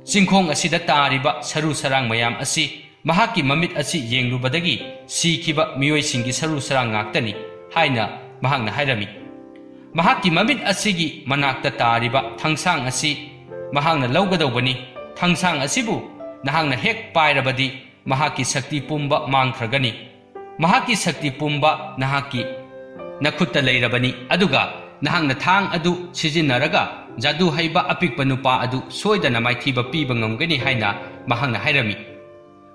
ꯆꯤꯡꯈꯣꯡ ꯑꯁꯤꯗ ꯇꯥꯔꯤꯕ ꯁꯔꯨ ꯁꯔꯥꯡ ꯃꯌꯥꯝ ꯑꯁꯤ ꯃꯍꯥꯛꯀꯤ ꯃꯃꯤꯠ ꯑꯁꯤ ꯌꯦꯡꯂꯨꯕꯗꯒꯤ ꯁꯤꯈꯤꯕ ꯃꯤꯑꯣꯏꯁꯤꯡꯒꯤ ꯁꯔꯨ ꯁꯔꯥꯡ ꯉꯥꯛꯇꯅꯤ" ꯍꯥꯏꯅ ꯃꯍꯥꯛꯅ ꯍꯥꯏꯔꯝꯃꯤ꯫ "ꯃꯍꯥꯛꯀꯤ ꯃꯃꯤꯠ ꯑꯁꯤꯒꯤ ꯃꯅꯥꯛꯇ ꯇꯥꯔꯤꯕ ꯊꯥꯡꯁꯥꯡ ꯑꯁꯤ ꯃꯍꯥꯛꯅ ꯂꯧꯒꯗꯧꯕꯅꯤ꯫ ꯊꯥꯡꯁꯥꯡ ꯑꯁꯤꯕꯨ ꯅꯍꯥꯛꯅ ꯍꯦꯛ ꯄꯥꯏꯔꯕꯗꯤ, ꯃꯍꯥꯛꯀꯤ ꯁꯛꯇꯤ ꯄꯨꯝꯕ ꯃꯥꯡꯈ꯭ꯔꯒꯅꯤ꯫ ꯃꯍꯥꯛꯀꯤ ꯁꯛꯇꯤ ꯄꯨꯝꯕ ꯅꯍꯥꯛꯀꯤ ꯅꯈꯨꯠꯇ ꯂꯩꯔꯕꯅꯤ, ꯑꯗꯨꯒ ꯅꯍꯥꯛꯅ ꯊꯥꯡ ꯑꯗꯨ ꯁꯤꯖꯤꯟꯅꯔꯒ ꯖꯥꯗꯨ ꯍꯩꯕ ꯑꯄꯤꯛꯄ ꯅꯨꯄꯥ ꯑꯗꯨ ꯁꯣꯏꯗꯅ ꯃꯥꯏꯊꯤꯕ ꯄꯤꯕ ꯉꯝꯒꯅꯤ" ꯍꯥꯏꯅ ꯃꯍꯥꯛꯅ ꯍꯥꯏꯔꯝꯃꯤ꯫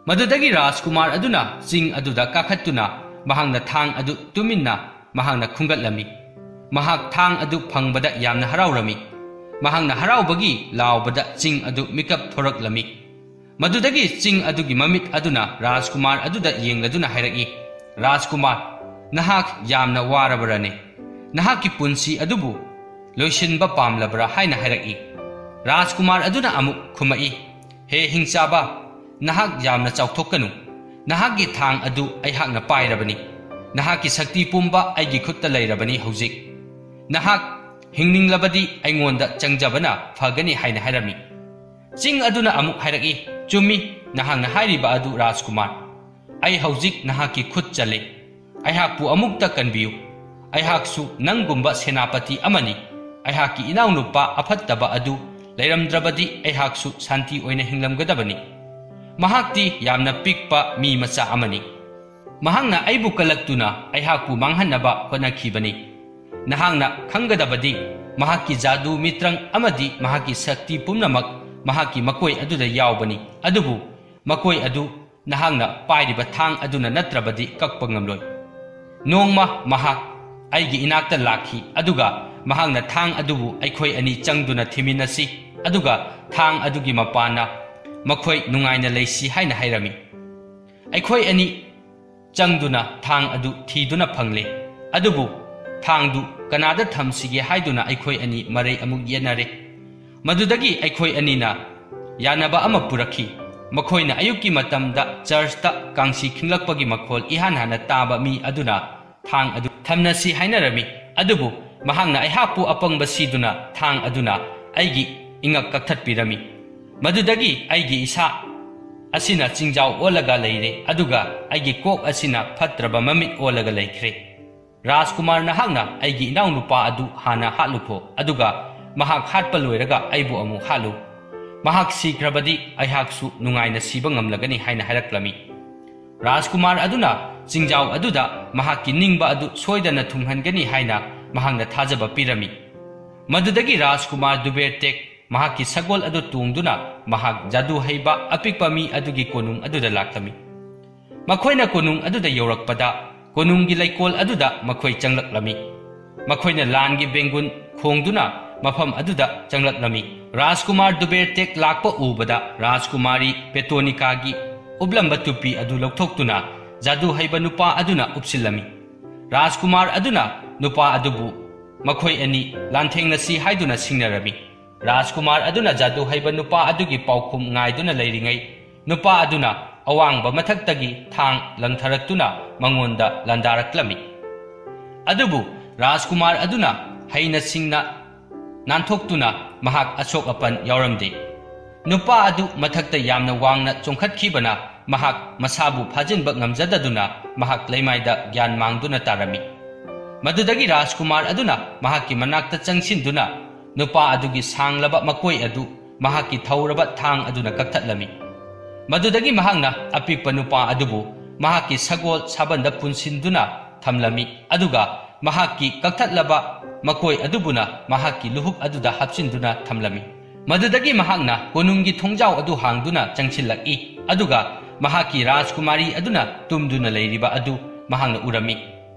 ꯃꯗꯨꯗꯒꯤ ꯔꯥꯖꯀꯨꯃꯥꯔ ꯑꯗꯨꯅ ꯆꯤꯡ ꯑꯗꯨꯗ ꯀꯥꯈꯠꯇꯨꯅ, ꯃꯍꯥꯛꯅ ꯊꯥꯡ ꯑꯗꯨ ꯇꯨꯃꯤꯟꯅ ꯃꯍꯥꯛꯅ ꯈꯨꯟꯒꯠꯂꯝꯃꯤ꯫ ꯃꯍꯥꯛ ꯊꯥꯡ ꯑꯗꯨ ꯐꯪꯕꯗ ꯌꯥꯝꯅ ꯍꯔꯥꯎꯔꯝꯃꯤ꯫ ꯃꯍꯥꯛꯅ ꯍꯔꯥꯎꯕꯒꯤ ꯂꯥꯎꯕꯗ ꯆꯤꯡ ꯑꯗꯨ ꯃꯤꯀꯞ ꯊꯣꯔꯛꯂꯝꯃꯤ꯫ ꯃꯗꯨꯗꯒꯤ ꯆꯤꯡ ꯑꯗꯨꯒꯤ ꯃꯃꯤꯠ ꯑꯗꯨꯅ ꯔꯥꯖꯀꯨꯃꯥꯔ ꯑꯗꯨꯗ ꯌꯦꯡꯂꯗꯨꯅ ꯍꯥꯏꯔꯛꯏ, "ꯔꯥꯖꯀꯨꯃꯥꯔ, ꯅꯍꯥꯛ ꯌꯥꯝꯅ ꯋꯥꯔꯕꯔꯅꯦ? ꯅꯍꯥꯛꯀꯤ ꯄꯨꯟꯁꯤ ꯑꯗꯨꯕꯨ ꯂꯣꯏꯁꯤꯟꯕ ꯄꯥꯝꯂꯕ꯭ꯔꯥ?" ꯍꯥꯏꯅ ꯍꯥꯏꯔꯛꯏ꯫ ꯔꯥꯖꯀꯨꯃꯥꯔ ꯑꯗꯨꯅ ꯑꯃꯨꯛ ꯈꯨꯝꯃꯛꯏ, "ꯍꯦ ꯍꯤꯡꯆꯥꯕ, ꯅꯍꯥꯛ ꯌꯥꯝꯅ ꯆꯥꯎꯊꯣꯛꯀꯅꯨ꯫ ꯅꯍꯥꯛꯀꯤ ꯊꯥꯡ ꯑꯗꯨ ꯑꯩꯍꯥꯛꯅ ꯄꯥꯏꯔꯕꯅꯤ꯫ ꯅꯍꯥꯛꯀꯤ ꯁꯛꯇꯤ ꯄꯨꯝꯕ ꯑꯩꯒꯤ ꯈꯨꯠꯇ ꯂꯩꯔꯕꯅꯤ ꯍꯧꯖꯤꯛ꯫ ꯅꯍꯥꯛ ꯍꯤꯡꯅꯤꯡꯂꯕꯗꯤ ꯑꯩꯉꯣꯟꯗ ꯆꯪꯖꯕꯅ ꯐꯒꯅꯤ" ꯍꯥꯏꯅ ꯍꯥꯏꯔꯝꯃꯤ꯫ ꯆꯤꯡ ꯑꯗꯨꯅ ꯑꯃꯨꯛ ꯍꯥꯏꯔꯛꯏ, "ꯆꯨꯝꯃꯤ, ꯅꯍꯥꯛꯅ ꯍꯥꯏꯔꯤꯕ ꯑꯗꯨ, ꯔꯥꯖꯀꯨꯃꯥꯔ꯫ ꯑꯩ ꯍꯧꯖꯤꯛ ꯅꯍꯥꯛꯀꯤ ꯈꯨꯠ ꯆꯜꯂꯦ꯫ ꯑꯩꯍꯥꯛꯄꯨ ꯑꯃꯨꯛꯇ ꯀꯟꯕꯤꯌꯨ꯫ ꯑꯩꯍꯥꯛꯁꯨ ꯅꯪꯒꯨꯝꯕ ꯁꯦꯅꯥꯄꯇꯤ ꯑꯃꯅꯤ꯫ ꯑꯩꯍꯥꯛꯀꯤ ꯏꯅꯥꯎꯅꯨꯄꯥ ꯑꯐꯠꯇꯕ ꯑꯗꯨ ꯂꯩꯔꯝꯗ꯭ꯔꯕꯗꯤ ꯑꯩꯍꯥꯛꯁꯨ ꯁꯥꯟꯇꯤ ꯑꯣꯏꯅ ꯍꯤꯡꯂꯝꯒꯗꯕꯅꯤ꯫ ꯃꯍꯥꯛꯇꯤ ꯌꯥꯝꯅ ꯄꯤꯛꯄ ꯃꯤ ꯃꯆꯥ ꯑꯃꯅꯤ꯫ ꯃꯍꯥꯛꯅ ꯑꯩꯕꯨ ꯀꯜꯂꯛꯇꯨꯅ ꯑꯩꯍꯥꯛꯄꯨ ꯃꯥꯡꯍꯟꯅꯕ ꯍꯣꯠꯅꯈꯤꯕꯅꯤ꯫ ꯅꯍꯥꯛꯅ ꯈꯪꯒꯗꯕꯗꯤ, ꯃꯍꯥꯛꯀꯤ ꯖꯥꯗꯨ ꯃꯤꯇ꯭ꯔꯪ ꯑꯃꯗꯤ ꯃꯍꯥꯛꯀꯤ ꯁꯛꯇꯤ ꯄꯨꯝꯅꯃꯛ ꯃꯍꯥꯛꯀꯤ ꯃꯀꯣꯏ ꯑꯗꯨꯗ ꯌꯥꯎꯕꯅꯤ, ꯑꯗꯨꯕꯨ ꯃꯀꯣꯏ ꯑꯗꯨ ꯅꯍꯥꯛꯅ ꯄꯥꯏꯔꯤꯕ ꯊꯥꯡ ꯑꯗꯨꯅ ꯅꯠꯇ꯭ꯔꯕꯗꯤ ꯀꯛꯄ ꯉꯝꯂꯣꯏ꯫ ꯅꯣꯡꯃ ꯃꯍꯥꯛ ꯑꯩꯒꯤ ꯏꯅꯥꯛꯇ ꯂꯥꯛꯈꯤ, ꯑꯗꯨꯒ ꯃꯍꯥꯛꯅ ꯊꯥꯡ ꯑꯗꯨꯕꯨ ꯑꯩꯈꯣꯏ ꯑꯅꯤ ꯆꯪꯗꯨꯅ ꯊꯤꯃꯤꯟꯅꯁꯤ, ꯑꯗꯨꯒ ꯊꯥꯡ ꯑꯗꯨꯒꯤ ꯃꯄꯥꯟꯅ ꯃꯈꯣꯏ ꯅꯨꯡꯉꯥꯏꯅ ꯂꯩꯁꯤ ꯍꯥꯏꯅ ꯍꯥꯏꯔꯝꯃꯤ꯫ ꯑꯩꯈꯣꯏ ꯑꯅꯤ ꯆꯪꯗꯨꯅ ꯊꯥꯡ ꯑꯗꯨ ꯊꯤꯗꯨꯅ ꯐꯪꯂꯦ꯫ ꯑꯗꯨꯕꯨ ꯊꯥꯡꯗꯨ ꯀꯅꯥꯗ ꯊꯝꯁꯤꯒꯦ ꯍꯥꯏꯗꯨꯅ ꯑꯩꯈꯣꯏ ꯑꯅꯤ ꯃꯔꯩ ꯑꯃꯨꯛ ꯌꯦꯠꯅꯔꯦ꯫ ꯃꯗꯨꯗꯒꯤ ꯑꯩꯈꯣꯏ ꯑꯅꯤꯅ ꯌꯥꯅꯕ ꯑꯃ ꯄꯨꯔꯛꯈꯤ꯫ ꯃꯈꯣꯏꯅ ꯑꯌꯨꯛꯀꯤ ꯃꯇꯝꯗ ꯆꯔꯆꯇ ꯀꯥꯡꯁꯤ ꯈꯤꯡꯂꯛꯄꯒꯤ ꯃꯈꯣꯜ ꯏꯍꯥꯟ ꯍꯥꯟꯅ ꯇꯥꯕ ꯃꯤ ꯑꯗꯨꯅ ꯊꯥꯡ ꯑꯗꯨ ꯊꯝꯅꯁꯤ ꯍꯥꯏꯅꯔꯝꯃꯤ꯫ ꯑꯗꯨꯕꯨ ꯃꯍꯥꯛꯅ ꯑꯩꯍꯥꯛꯄꯨ ꯑꯄꯪꯕ ꯁꯤꯗꯨꯅ ꯊꯥꯡ ꯑꯗꯨꯅ ꯑꯩꯒꯤ ꯏꯉꯛ ꯀꯛꯊꯠꯄꯤꯔꯝꯃꯤ꯫ ꯃꯗꯨꯗꯒꯤ ꯑꯩꯒꯤ ꯏꯁꯥ ꯑꯁꯤꯅ ꯆꯤꯡꯖꯥꯎ ꯑꯣꯜꯂꯒ ꯂꯩꯔꯦ, ꯑꯗꯨꯒ ꯑꯩꯒꯤ ꯀꯣꯛ ꯑꯁꯤꯅ ꯐꯠꯇ꯭ꯔꯕ ꯃꯃꯤꯠ ꯑꯣꯜꯂꯒ ꯂꯩꯈ꯭ꯔꯦ꯫ ꯔꯥꯖꯀꯨꯃꯥꯔ, ꯅꯍꯥꯛꯅ ꯑꯩꯒꯤ ꯏꯅꯥꯎꯅꯨꯄꯥ ꯑꯗꯨ ꯍꯥꯟꯅ ꯍꯥꯠꯂꯨꯈꯣ, ꯑꯗꯨꯒ ꯃꯍꯥꯛ ꯍꯥꯠꯄ ꯂꯣꯏꯔꯒ ꯑꯩꯕꯨ ꯑꯃꯨꯛ ꯍꯥꯠꯂꯨ꯫ ꯃꯍꯥꯛ ꯁꯤꯈ꯭ꯔꯕꯗꯤ ꯑꯩꯍꯥꯛꯁꯨ ꯅꯨꯡꯉꯥꯏꯅ ꯁꯤꯕ ꯉꯝꯂꯒꯅꯤ ꯍꯥꯏꯅ ꯍꯥꯏꯔꯛꯂꯝꯃꯤ꯫ ꯔꯥꯖꯀꯨꯃꯥꯔ ꯑꯗꯨꯅ ꯆꯤꯡꯖꯥꯎ ꯑꯗꯨꯗ ꯃꯍꯥꯛꯀꯤ ꯅꯤꯡꯕ ꯑꯗꯨ ꯁꯣꯏꯗꯅ ꯊꯨꯡꯍꯟꯒꯅꯤ ꯍꯥꯏꯅ ꯃꯍꯥꯛꯅ ꯊꯥꯖꯕ ꯄꯤꯔꯝꯃꯤ꯫ ꯃꯗꯨꯗꯒꯤ ꯔꯥꯖꯀꯨꯃꯥꯔ ꯗꯨꯕꯦꯔꯇꯦꯛ ꯃꯍꯥꯛꯀꯤ ꯁꯒꯣꯜ ꯑꯗꯨ ꯇꯣꯡꯗꯨꯅ ꯃꯍꯥꯛ ꯖꯥꯗꯨ ꯍꯩꯕ ꯑꯄꯤꯛꯄ ꯃꯤ ꯑꯗꯨꯒꯤ ꯀꯣꯅꯨꯡ ꯑꯗꯨꯗ ꯂꯥꯛꯂꯝꯃꯤ꯫ ꯃꯈꯣꯏꯅ ꯀꯣꯅꯨꯡ ꯑꯗꯨꯗ ꯌꯧꯔꯛꯄꯗ, ꯀꯣꯅꯨꯡꯒꯤ ꯂꯩꯀꯣꯜ ꯑꯗꯨꯗ ꯃꯈꯣꯏ ꯆꯪꯂꯛꯂꯝꯃꯤ꯫ ꯃꯈꯣꯏꯅ ꯂꯥꯟꯒꯤ ꯕꯦꯡꯒꯨꯟ ꯈꯣꯡꯗꯨꯅ ꯃꯐꯝ ꯑꯗꯨꯗ ꯆꯪꯂꯛꯂꯝꯃꯤ꯫ ꯔꯥꯖꯀꯨꯃꯥꯔ ꯗꯨꯕꯦꯔꯇꯦꯛ ꯂꯥꯛꯄ ꯎꯕꯗ, ꯔꯥꯖꯀꯨꯃꯥꯔꯤ ꯄꯦꯇꯣꯅꯤꯀꯥꯒꯤ ꯎꯞꯂꯝꯕ ꯇꯨꯄꯤ ꯑꯗꯨ ꯂꯧꯊꯣꯛꯇꯨꯅ ꯖꯥꯗꯨ ꯍꯩꯕ ꯅꯨꯄꯥ ꯑꯗꯨꯅ ꯎꯞꯁꯤꯜꯂꯝꯃꯤ꯫ ꯔꯥꯖꯀꯨꯃꯥꯔ ꯑꯗꯨꯅ ꯅꯨꯄꯥ ꯑꯗꯨꯕꯨ ꯃꯈꯣꯏ ꯑꯅꯤ ꯂꯥꯟꯊꯦꯡꯅꯁꯤ ꯍꯥꯏꯗꯨꯅ ꯁꯤꯡꯅꯔꯝꯃꯤ꯫ ꯔꯥꯖꯀꯨꯃꯥꯔ ꯑꯗꯨꯅ ꯖꯥꯗꯨ ꯍꯩꯕ ꯅꯨꯄꯥ ꯑꯗꯨꯒꯤ ꯄꯥꯎꯈꯨꯝ ꯉꯥꯏꯗꯨꯅ ꯂꯩꯔꯤꯉꯩ, ꯅꯨꯄꯥ ꯑꯗꯨꯅ ꯑꯋꯥꯡꯕ ꯃꯊꯛꯇꯒꯤ ꯊꯥꯡ ꯂꯪꯊꯔꯛꯇꯨꯅ ꯃꯉꯣꯟꯗ ꯂꯥꯟꯗꯥꯔꯛꯂꯝꯃꯤ꯫ ꯑꯗꯨꯕꯨ ꯔꯥꯖꯀꯨꯃꯥꯔ ꯑꯗꯨꯅ ꯍꯩꯅ ꯁꯤꯡꯅ ꯅꯥꯟꯊꯣꯛꯇꯨꯅ ꯃꯍꯥꯛ ꯑꯁꯣꯛ ꯑꯄꯟ ꯌꯥꯎꯔꯝꯗꯦ꯫ ꯅꯨꯄꯥ ꯑꯗꯨ ꯃꯊꯛꯇ ꯌꯥꯝꯅ ꯋꯥꯡꯅ ꯆꯣꯡꯈꯠꯈꯤꯕꯅ ꯃꯍꯥꯛ ꯃꯁꯥꯕꯨ ꯐꯥꯖꯤꯟꯕ ꯉꯝꯖꯗꯗꯨꯅ ꯃꯍꯥꯛ ꯂꯩꯃꯥꯏꯗ ꯒ꯭ꯌꯥꯟ ꯃꯥꯡꯗꯨꯅ ꯇꯥꯔꯝꯃꯤ꯫ ꯃꯗꯨꯗꯒꯤ ꯔꯥꯖꯀꯨꯃꯥꯔ ꯑꯗꯨꯅ ꯃꯍꯥꯛꯀꯤ ꯃꯅꯥꯛꯇ ꯆꯪꯁꯤꯟꯗꯨꯅ ꯅꯨꯄꯥ ꯑꯗꯨꯒꯤ ꯁꯥꯡꯂꯕ ꯃꯀꯣꯏ ꯑꯗꯨ ꯃꯍꯥꯛꯀꯤ ꯊꯧꯔꯕ ꯊꯥꯡ ꯑꯗꯨꯅ ꯀꯛꯊꯠꯂꯝꯃꯤ꯫ ꯃꯗꯨꯗꯒꯤ ꯃꯍꯥꯛꯅ ꯑꯄꯤꯛꯄ ꯅꯨꯄꯥ ꯑꯗꯨꯕꯨ ꯃꯍꯥꯛꯀꯤ ꯁꯒꯣꯜ ꯁꯥꯕꯟꯗ ꯄꯨꯟꯁꯤꯟꯗꯨꯅ ꯊꯝꯂꯝꯃꯤ, ꯑꯗꯨꯒ ꯃꯍꯥꯛꯀꯤ ꯀꯛꯊꯠꯂꯕ ꯃꯀꯣꯏ ꯑꯗꯨꯕꯨꯅ ꯃꯍꯥꯛꯀꯤ ꯂꯨꯍꯨꯞ ꯑꯗꯨꯗ ꯍꯥꯞꯆꯤꯟꯗꯨꯅ ꯊꯝꯂꯝꯃꯤ꯫ ꯃꯗꯨꯗꯒꯤ ꯃꯍꯥꯛꯅ ꯀꯣꯅꯨꯡꯒꯤ ꯊꯣꯡꯖꯥꯎ ꯑꯗꯨ ꯍꯥꯡꯗꯨꯅ ꯆꯪꯁꯤꯜꯂꯛꯏ, ꯑꯗꯨꯒ ꯃꯍꯥꯛꯀꯤ ꯔꯥꯖꯀꯨꯃꯥꯔꯤ ꯑꯗꯨꯅ ꯇꯨꯝꯗꯨꯅ ꯂꯩꯔꯤꯕ ꯑꯗꯨ ꯃꯍꯥꯛꯅ ꯎꯔꯝꯃꯤ꯫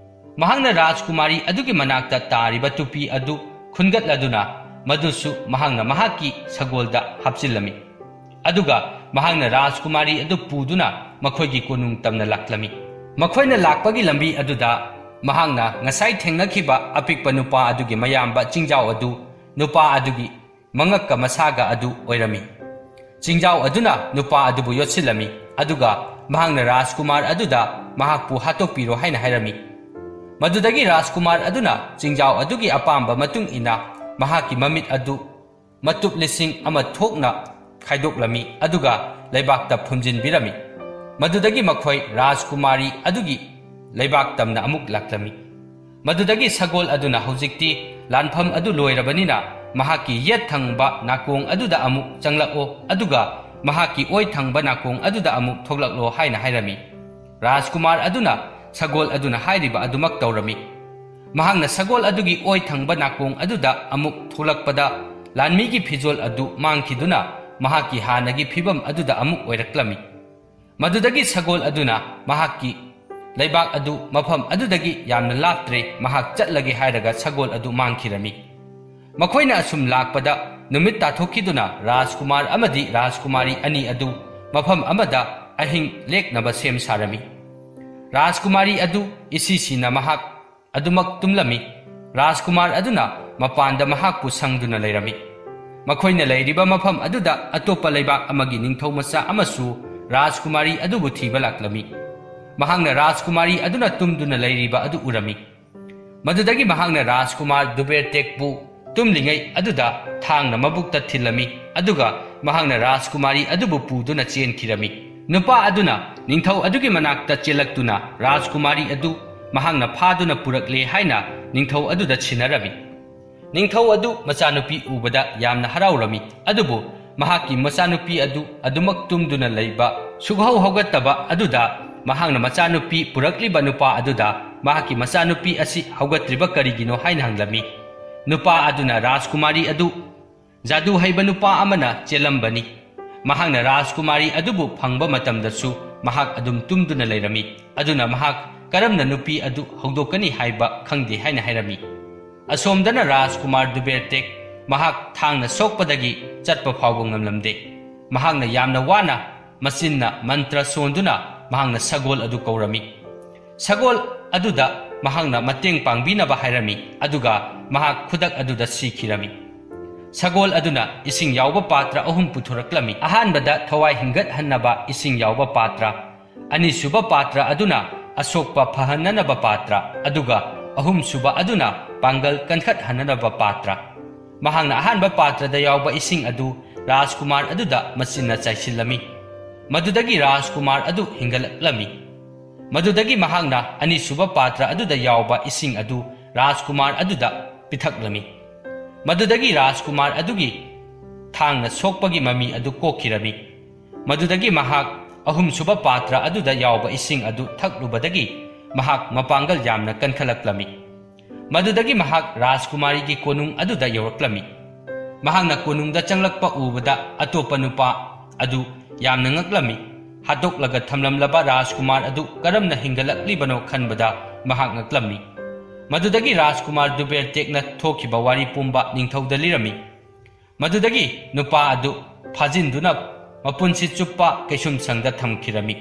ꯃꯍꯥꯛꯅ ꯔꯥꯖꯀꯨꯃꯥꯔꯤ ꯑꯗꯨꯒꯤ ꯃꯅꯥꯛꯇ ꯇꯥꯔꯤꯕ ꯇꯨꯄꯤ ꯑꯗꯨ ꯈꯨꯟꯒꯠꯂꯗꯨꯅ ꯃꯗꯨꯁꯨ ꯃꯍꯥꯛꯅ ꯃꯍꯥꯛꯀꯤ ꯁꯒꯣꯜꯗ ꯍꯥꯞꯆꯤꯜꯂꯝꯃꯤ꯫ ꯑꯗꯨꯒ ꯃꯍꯥꯛꯅ ꯔꯥꯖꯀꯨꯃꯥꯔꯤ ꯑꯗꯨ ꯄꯨꯗꯨꯅ ꯃꯈꯣꯏꯒꯤ ꯀꯣꯅꯨꯡ ꯇꯝꯅ ꯂꯥꯛꯂꯝꯃꯤ꯫ ꯃꯈꯣꯏꯅ ꯂꯥꯛꯄꯒꯤ ꯂꯝꯕꯤ ꯑꯗꯨꯗ ꯃꯍꯥꯛꯅ ꯉꯁꯥꯏ ꯊꯦꯡꯅꯈꯤꯕ ꯑꯄꯤꯛꯄ ꯅꯨꯄꯥ ꯑꯗꯨꯒꯤ ꯃꯌꯥꯝꯕ ꯆꯤꯡꯖꯥꯎ ꯑꯗꯨ ꯅꯨꯄꯥ ꯑꯗꯨꯒꯤ ꯃꯉꯛꯀ ꯃꯁꯥꯒ ꯑꯗꯨ ꯑꯣꯏꯔꯝꯃꯤ꯫ ꯆꯤꯡꯖꯥꯎ ꯑꯗꯨꯅ ꯅꯨꯄꯥ ꯑꯗꯨꯕꯨ ꯌꯣꯠꯁꯤꯜꯂꯝꯃꯤ, ꯑꯗꯨꯒ ꯃꯍꯥꯛꯅ ꯔꯥꯖꯀꯨꯃꯥꯔ ꯑꯗꯨꯗ ꯃꯍꯥꯛꯄꯨ ꯍꯥꯠꯇꯣꯛꯄꯤꯔꯣ ꯍꯥꯏꯅ ꯍꯥꯏꯔꯝꯃꯤ꯫ ꯃꯗꯨꯗꯒꯤ ꯔꯥꯖꯀꯨꯃꯥꯔ ꯑꯗꯨꯅ ꯆꯤꯡꯖꯥꯎ ꯑꯗꯨꯒꯤ ꯑꯄꯥꯝꯕ ꯃꯇꯨꯡ ꯏꯟꯅ ꯃꯍꯥꯛꯀꯤ ꯃꯃꯤꯠ ꯑꯗꯨ ꯃꯇꯨꯞ ꯂꯤꯁꯤꯡ ꯑꯃ ꯊꯣꯛꯅ ꯈꯥꯏꯗꯣꯛꯂꯝꯃꯤ, ꯑꯗꯨꯒ ꯂꯩꯕꯥꯛꯇ ꯐꯨꯝꯖꯤꯟꯕꯤꯔꯝꯃꯤ꯫ ꯃꯗꯨꯗꯒꯤ ꯃꯈꯣꯏ ꯔꯥꯖꯀꯨꯃꯥꯔꯤ ꯑꯗꯨꯒꯤ ꯂꯩꯕꯥꯛ ꯇꯝꯅ ꯑꯃꯨꯛ ꯂꯥꯛꯂꯝꯃꯤ꯫ ꯃꯗꯨꯗꯒꯤ ꯁꯒꯣꯜ ꯑꯗꯨꯅ ꯍꯧꯖꯤꯛꯇꯤ ꯂꯥꯟꯐꯝ ꯑꯗꯨ ꯂꯣꯏꯔꯕꯅꯤꯅ ꯃꯍꯥꯛꯀꯤ ꯌꯦꯠ ꯊꯪꯕ ꯅꯥꯀꯣꯡ ꯑꯗꯨꯗ ꯑꯃꯨꯛ ꯆꯪꯂꯛꯑꯣ, ꯑꯗꯨꯒ ꯃꯍꯥꯛꯀꯤ ꯑꯣꯏ ꯊꯪꯕ ꯅꯥꯀꯣꯡ ꯑꯗꯨꯗ ꯑꯃꯨꯛ ꯊꯣꯛꯂꯛꯂꯣ ꯍꯥꯏꯅ ꯍꯥꯏꯔꯝꯃꯤ꯫ ꯔꯥꯖꯀꯨꯃꯥꯔ ꯑꯗꯨꯅ ꯁꯒꯣꯜ ꯑꯗꯨꯅ ꯍꯥꯏꯔꯤꯕ ꯑꯗꯨꯃꯛ ꯇꯧꯔꯝꯃꯤ꯫ ꯃꯍꯥꯛꯅ ꯁꯒꯣꯜ ꯑꯗꯨꯒꯤ ꯑꯣꯏ ꯊꯪꯕ ꯅꯥꯀꯣꯡ ꯑꯗꯨꯗ ꯑꯃꯨꯛ ꯊꯣꯛꯂꯛꯄꯗ ꯂꯥꯟꯃꯤꯒꯤ ꯐꯤꯖꯣꯜ ꯑꯗꯨ ꯃꯥꯡꯈꯤꯗꯨꯅ ꯃꯍꯥꯛꯀꯤ ꯍꯥꯟꯅꯒꯤ ꯐꯤꯕꯝ ꯑꯗꯨꯗ ꯑꯃꯨꯛ ꯑꯣꯏꯔꯛꯂꯝꯃꯤ꯫ ꯃꯗꯨꯗꯒꯤ ꯁꯒꯣꯜ ꯑꯗꯨꯅ ꯃꯍꯥꯛꯀꯤ ꯂꯩꯕꯥꯛ ꯑꯗꯨ ꯃꯐꯝ ꯑꯗꯨꯗꯒꯤ ꯌꯥꯝꯅ ꯂꯥꯞꯇ꯭ꯔꯦ, ꯃꯍꯥꯛ ꯆꯠꯂꯒꯦ ꯍꯥꯏꯔꯒ ꯁꯒꯣꯜ ꯑꯗꯨ ꯃꯥꯡꯈꯤꯔꯝꯃꯤ꯫ ꯃꯈꯣꯏꯅ ꯑꯁꯨꯝ ꯂꯥꯛꯄꯗ ꯅꯨꯃꯤꯠ ꯇꯥꯊꯣꯛꯈꯤꯗꯨꯅ ꯔꯥꯖꯀꯨꯃꯥꯔ ꯑꯃꯗꯤ ꯔꯥꯖꯀꯨꯃꯥꯔꯤ ꯑꯅꯤ ꯑꯗꯨ ꯃꯐꯝ ꯑꯃꯗ ꯑꯍꯤꯡ ꯂꯦꯛꯅꯕ ꯁꯦꯝ ꯁꯥꯔꯝꯃꯤ꯫ ꯔꯥꯖꯀꯨꯃꯥꯔꯤ ꯑꯗꯨ ꯏꯁꯤ ꯁꯤꯅ ꯃꯍꯥꯛ ꯑꯗꯨꯃꯛ ꯇꯨꯝꯂꯝꯃꯤ꯫ ꯔꯥꯖꯀꯨꯃꯥꯔ ꯑꯗꯨꯅ ꯃꯄꯥꯟꯗ ꯃꯍꯥꯛꯄꯨ ꯁꯪꯗꯨꯅ ꯂꯩꯔꯝꯃꯤ꯫ ꯃꯈꯣꯏꯅ ꯂꯩꯔꯤꯕ ꯃꯐꯝ ꯑꯗꯨꯗ ꯑꯇꯣꯞꯄ ꯂꯩꯕꯥꯛ ꯑꯃꯒꯤ ꯅꯤꯡꯊꯧ ꯃꯆꯥ ꯑꯃꯁꯨ ꯔꯥꯖꯀꯨꯃꯥꯔꯤ ꯑꯗꯨꯕꯨ ꯊꯤꯕ ꯂꯥꯛꯂꯝꯃꯤ꯫ ꯃꯍꯥꯛꯅ ꯔꯥꯖꯀꯨꯃꯥꯔꯤ ꯑꯗꯨꯅ ꯇꯨꯝꯗꯨꯅ ꯂꯩꯔꯤꯕ ꯑꯗꯨ ꯎꯔꯝꯃꯤ꯫ ꯃꯗꯨꯗꯒꯤ ꯃꯍꯥꯛꯅ ꯔꯥꯖꯀꯨꯃꯥꯔ ꯗꯨꯕꯦꯔꯇꯦꯛꯄꯨ ꯇꯨꯝꯂꯤꯉꯩ ꯑꯗꯨꯗ ꯊꯥꯡꯅ ꯃꯕꯨꯛꯇ ꯊꯤꯜꯂꯝꯃꯤ, ꯑꯗꯨꯒ ꯃꯍꯥꯛꯅ ꯔꯥꯖꯀꯨꯃꯥꯔꯤ ꯑꯗꯨꯕꯨ ꯄꯨꯗꯨꯅ ꯆꯦꯟꯈꯤꯔꯝꯃꯤ꯫ ꯅꯨꯄꯥ ꯑꯗꯨꯅ ꯅꯤꯡꯊꯧ ꯑꯗꯨꯒꯤ ꯃꯅꯥꯛꯇ ꯆꯦꯜꯂꯛꯇꯨꯅ ꯔꯥꯖꯀꯨꯃꯥꯔꯤ ꯑꯗꯨ ꯃꯍꯥꯛꯅ ꯐꯥꯗꯨꯅ ꯄꯨꯔꯛꯂꯦ ꯍꯥꯏꯅ ꯅꯤꯡꯊꯧ ꯑꯗꯨꯗ ꯁꯤꯟꯅꯔꯝꯃꯤ꯫ ꯅꯤꯡꯊꯧ ꯑꯗꯨ ꯃꯆꯥꯅꯨꯄꯤ ꯎꯕꯗ ꯌꯥꯝꯅ ꯍꯔꯥꯎꯔꯝꯃꯤ, ꯑꯗꯨꯕꯨ ꯃꯍꯥꯛꯀꯤ ꯃꯆꯥꯅꯨꯄꯤ ꯑꯗꯨ ꯑꯗꯨꯃꯛ ꯇꯨꯝꯗꯨꯅ ꯂꯩꯕ, ꯁꯨꯛꯍꯧ ꯍꯧꯒꯠꯇꯕ ꯑꯗꯨꯗ ꯃꯍꯥꯛꯅ ꯃꯆꯥꯅꯨꯄꯤ ꯄꯨꯔꯛꯂꯤꯕ ꯅꯨꯄꯥ ꯑꯗꯨꯗ, "ꯃꯍꯥꯛꯀꯤ ꯃꯆꯥꯅꯨꯄꯤ ꯑꯁꯤ ꯍꯧꯒꯠꯇ꯭ꯔꯤꯕ ꯀꯔꯤꯒꯤꯅꯣ?" ꯍꯥꯏꯅ ꯍꯪꯂꯝꯃꯤ꯫ ꯅꯨꯄꯥ ꯑꯗꯨꯅ ꯔꯥꯖꯀꯨꯃꯥꯔꯤ ꯑꯗꯨ ꯖꯥꯗꯨ ꯍꯩꯕ ꯅꯨꯄꯥ ꯑꯃꯅ ꯆꯦꯜꯂꯝꯕꯅꯤ꯫ ꯃꯍꯥꯛꯅ ꯔꯥꯖꯀꯨꯃꯥꯔꯤ ꯑꯗꯨꯕꯨ ꯐꯪꯕ ꯃꯇꯝꯗꯁꯨ ꯃꯍꯥꯛ ꯑꯗꯨꯝ ꯇꯨꯝꯗꯨꯅ ꯂꯩꯔꯝꯃꯤ꯫ ꯑꯗꯨꯅ ꯃꯍꯥꯛ ꯀꯔꯝꯅ ꯅꯨꯄꯤ ꯑꯗꯨ ꯍꯧꯗꯣꯛꯀꯅꯤ ꯍꯥꯏꯕ ꯈꯪꯗꯦ ꯍꯥꯏꯅ ꯍꯥꯏꯔꯝꯃꯤ꯫ ꯑꯁꯣꯝꯗꯅ ꯔꯥꯖꯀꯨꯃꯥꯔ ꯗꯨꯕꯦꯔꯇꯦꯛ ꯃꯍꯥꯛ ꯊꯥꯡꯅ ꯁꯣꯛꯄꯗꯒꯤ ꯆꯠꯄ ꯐꯥꯎꯕ ꯉꯝꯂꯝꯗꯦ꯫ ꯃꯍꯥꯛꯅ ꯌꯥꯝꯅ ꯋꯥꯅ ꯃꯆꯤꯟꯅ ꯃꯟꯇ꯭ꯔ ꯁꯣꯟꯗꯨꯅ ꯃꯍꯥꯛꯅ ꯁꯒꯣꯜ ꯑꯗꯨ ꯀꯧꯔꯝꯃꯤ꯫ ꯁꯒꯣꯜ ꯑꯗꯨꯗ ꯃꯍꯥꯛꯅ ꯃꯇꯦꯡ ꯄꯥꯡꯕꯤꯅꯕ ꯍꯥꯏꯔꯝꯃꯤ, ꯑꯗꯨꯒ ꯃꯍꯥꯛ ꯈꯨꯗꯛ ꯑꯗꯨꯗ ꯁꯤꯈꯤꯔꯝꯃꯤ꯫ ꯁꯒꯣꯜ ꯑꯗꯨꯅ ꯏꯁꯤꯡ ꯌꯥꯎꯕ ꯄꯥꯇ꯭ꯔ ꯑꯍꯨꯝ ꯄꯨꯊꯣꯔꯛꯂꯝꯃꯤ꯫ ꯑꯍꯥꯟꯕꯗ ꯊꯋꯥꯏ ꯍꯤꯡꯒꯠꯍꯟꯅꯕ ꯏꯁꯤꯡ ꯌꯥꯎꯕ ꯄꯥꯇ꯭ꯔ, ꯑꯅꯤꯁꯨꯕ ꯄꯥꯇ꯭ꯔ ꯑꯗꯨꯅ ꯑꯁꯣꯛꯄ ꯐꯍꯟꯅꯅꯕ ꯄꯥꯇ꯭ꯔ, ꯑꯗꯨꯒ ꯑꯍꯨꯝꯁꯨꯕ ꯑꯗꯨꯅ ꯄꯥꯡꯒꯜ ꯀꯟꯈꯠꯍꯟꯅꯅꯕ ꯄꯥꯇ꯭ꯔ꯫ ꯃꯍꯥꯛꯅ ꯑꯍꯥꯟꯕ ꯄꯥꯇ꯭ꯔꯗ ꯌꯥꯎꯕ ꯏꯁꯤꯡ ꯑꯗꯨ ꯔꯥꯖꯀꯨꯃꯥꯔ ꯑꯗꯨꯗ ꯃꯆꯤꯟꯅ ꯆꯥꯏꯁꯤꯜꯂꯝꯃꯤ꯫ ꯃꯗꯨꯗꯒꯤ ꯔꯥꯖꯀꯨꯃꯥꯔ ꯑꯗꯨ ꯍꯤꯡꯒꯠꯂꯛꯂꯝꯃꯤ꯫ ꯃꯗꯨꯗꯒꯤ ꯃꯍꯥꯛꯅ ꯑꯅꯤꯁꯨꯕ ꯄꯥꯇ꯭ꯔ ꯑꯗꯨꯗ ꯌꯥꯎꯕ ꯏꯁꯤꯡ ꯑꯗꯨ ꯔꯥꯖꯀꯨꯃꯥꯔ ꯑꯗꯨꯗ ꯄꯤꯊꯛꯂꯝꯃꯤ꯫ ꯃꯗꯨꯗꯒꯤ ꯔꯥꯖꯀꯨꯃꯥꯔ ꯑꯗꯨꯒꯤ ꯊꯥꯡꯅ ꯁꯣꯛꯄꯒꯤ ꯃꯃꯤ ꯑꯗꯨ ꯀꯣꯛꯈꯤꯔꯝꯃꯤ꯫ ꯃꯗꯨꯗꯒꯤ ꯃꯍꯥꯛ ꯑꯍꯨꯝꯁꯨꯕ ꯄꯥꯇ꯭ꯔ ꯑꯗꯨꯗ ꯌꯥꯎꯕ ꯏꯁꯤꯡ ꯑꯗꯨ ꯊꯛꯂꯨꯕꯗꯒꯤ ꯃꯍꯥꯛ ꯃꯄꯥꯡꯒꯜ ꯌꯥꯝꯅ ꯀꯟꯈꯠꯂꯛꯂꯝꯃꯤ꯫ ꯃꯗꯨꯗꯒꯤ ꯃꯍꯥꯛ ꯔꯥꯖꯀꯨꯃꯥꯔꯤꯒꯤ ꯀꯣꯅꯨꯡ ꯑꯗꯨꯗ ꯌꯧꯔꯛꯂꯝꯃꯤ꯫ ꯃꯍꯥꯛꯅ ꯀꯣꯅꯨꯡꯗ ꯆꯪꯂꯛꯄ ꯎꯕꯗ ꯑꯇꯣꯞꯄ ꯅꯨꯄꯥ ꯑꯗꯨ ꯌꯥꯝꯅ ꯉꯛꯂꯝꯃꯤ꯫ ꯍꯥꯠꯇꯣꯛꯂꯒ ꯊꯝꯂꯝꯂꯕ ꯔꯥꯖꯀꯨꯃꯥꯔ ꯑꯗꯨ ꯀꯔꯝꯅ ꯍꯤꯡꯒꯠꯂꯛꯂꯤꯕꯅꯣ ꯈꯟꯕꯗ ꯃꯍꯥꯛ ꯉꯛꯂꯝꯃꯤ꯫ ꯃꯗꯨꯗꯒꯤ ꯔꯥꯖꯀꯨꯃꯥꯔ ꯗꯨꯕꯦꯔꯇꯦꯛꯅ ꯊꯣꯛꯈꯤꯕ ꯋꯥꯔꯤ ꯄꯨꯝꯕ ꯅꯤꯡꯊꯧꯗ ꯂꯤꯔꯝꯃꯤ꯫ ꯃꯗꯨꯗꯒꯤ ꯅꯨꯄꯥ ꯑꯗꯨ ꯐꯥꯖꯤꯟꯗꯨꯅ ꯃꯄꯨꯟꯁꯤ ꯆꯨꯞꯄ ꯀꯩꯁꯨꯝꯁꯪꯗ ꯊꯝꯈꯤꯔꯝꯃꯤ꯫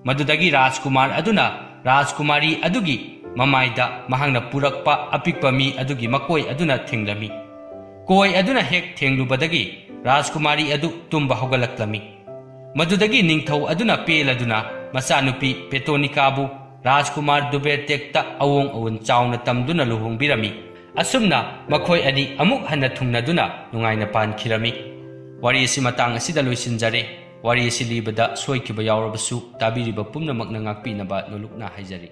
ꯃꯗꯨꯗꯒꯤ ꯔꯥꯖꯀꯨꯃꯥꯔ ꯑꯗꯨꯅ ꯔꯥꯖꯀꯨꯃꯥꯔꯤ ꯑꯗꯨꯒꯤ ꯃꯃꯥꯏꯗ ꯃꯍꯥꯛꯅ ꯄꯨꯔꯛꯄ ꯑꯄꯤꯛꯄ ꯃꯤ ꯑꯗꯨꯒꯤ ꯃꯀꯣꯏ ꯑꯗꯨꯅ ꯊꯦꯡꯂꯝꯃꯤ꯫ ꯀꯣꯏ ꯑꯗꯨꯅ ꯍꯦꯛ ꯊꯦꯡꯂꯨꯕꯗꯒꯤ ꯔꯥꯖꯀꯨꯃꯥꯔꯤ ꯑꯗꯨ ꯇꯨꯝꯕ ꯍꯧꯒꯠꯂꯛꯂꯝꯃꯤ꯫ ꯃꯗꯨꯗꯒꯤ ꯅꯤꯡꯊꯧ ꯑꯗꯨꯅ ꯄꯦꯜꯂꯗꯨꯅ ꯃꯆꯥꯅꯨꯄꯤ ꯄꯦꯇꯣꯅꯤꯀꯥꯕꯨ ꯔꯥꯖꯀꯨꯃꯥꯔ ꯗꯨꯕꯦꯔꯇꯦꯛꯇ ꯑꯋꯣꯡ ꯑꯋꯣꯟ ꯆꯥꯎꯅ ꯇꯝꯗꯨꯅ ꯂꯨꯍꯣꯡꯕꯤꯔꯝꯃꯤ꯫ ꯑꯁꯨꯝꯅ ꯃꯈꯣꯏ ꯑꯅꯤ ꯑꯃꯨꯛ ꯍꯟꯅ ꯊꯨꯡꯅꯗꯨꯅ ꯅꯨꯡꯉꯥꯏꯅ ꯄꯥꯟꯈꯤꯔꯝꯃꯤ꯫ ꯋꯥꯔꯤ ꯑꯁꯤ ꯃꯇꯥꯡ ꯑꯁꯤꯗ ꯂꯣꯏꯁꯤꯟꯖꯔꯦ꯫ ꯋꯥꯔꯤ ꯑꯁꯤ ꯂꯤꯕꯗ ꯁꯣꯏꯈꯤꯕ ꯌꯥꯎꯔꯕꯁꯨ ꯇꯥꯕꯤꯔꯤꯕ ꯄꯨꯝꯅꯃꯛꯅ ꯉꯥꯛꯄꯤꯅꯕ ꯅꯣꯂꯨꯛꯅ ꯍꯥꯏꯖꯔꯤ꯫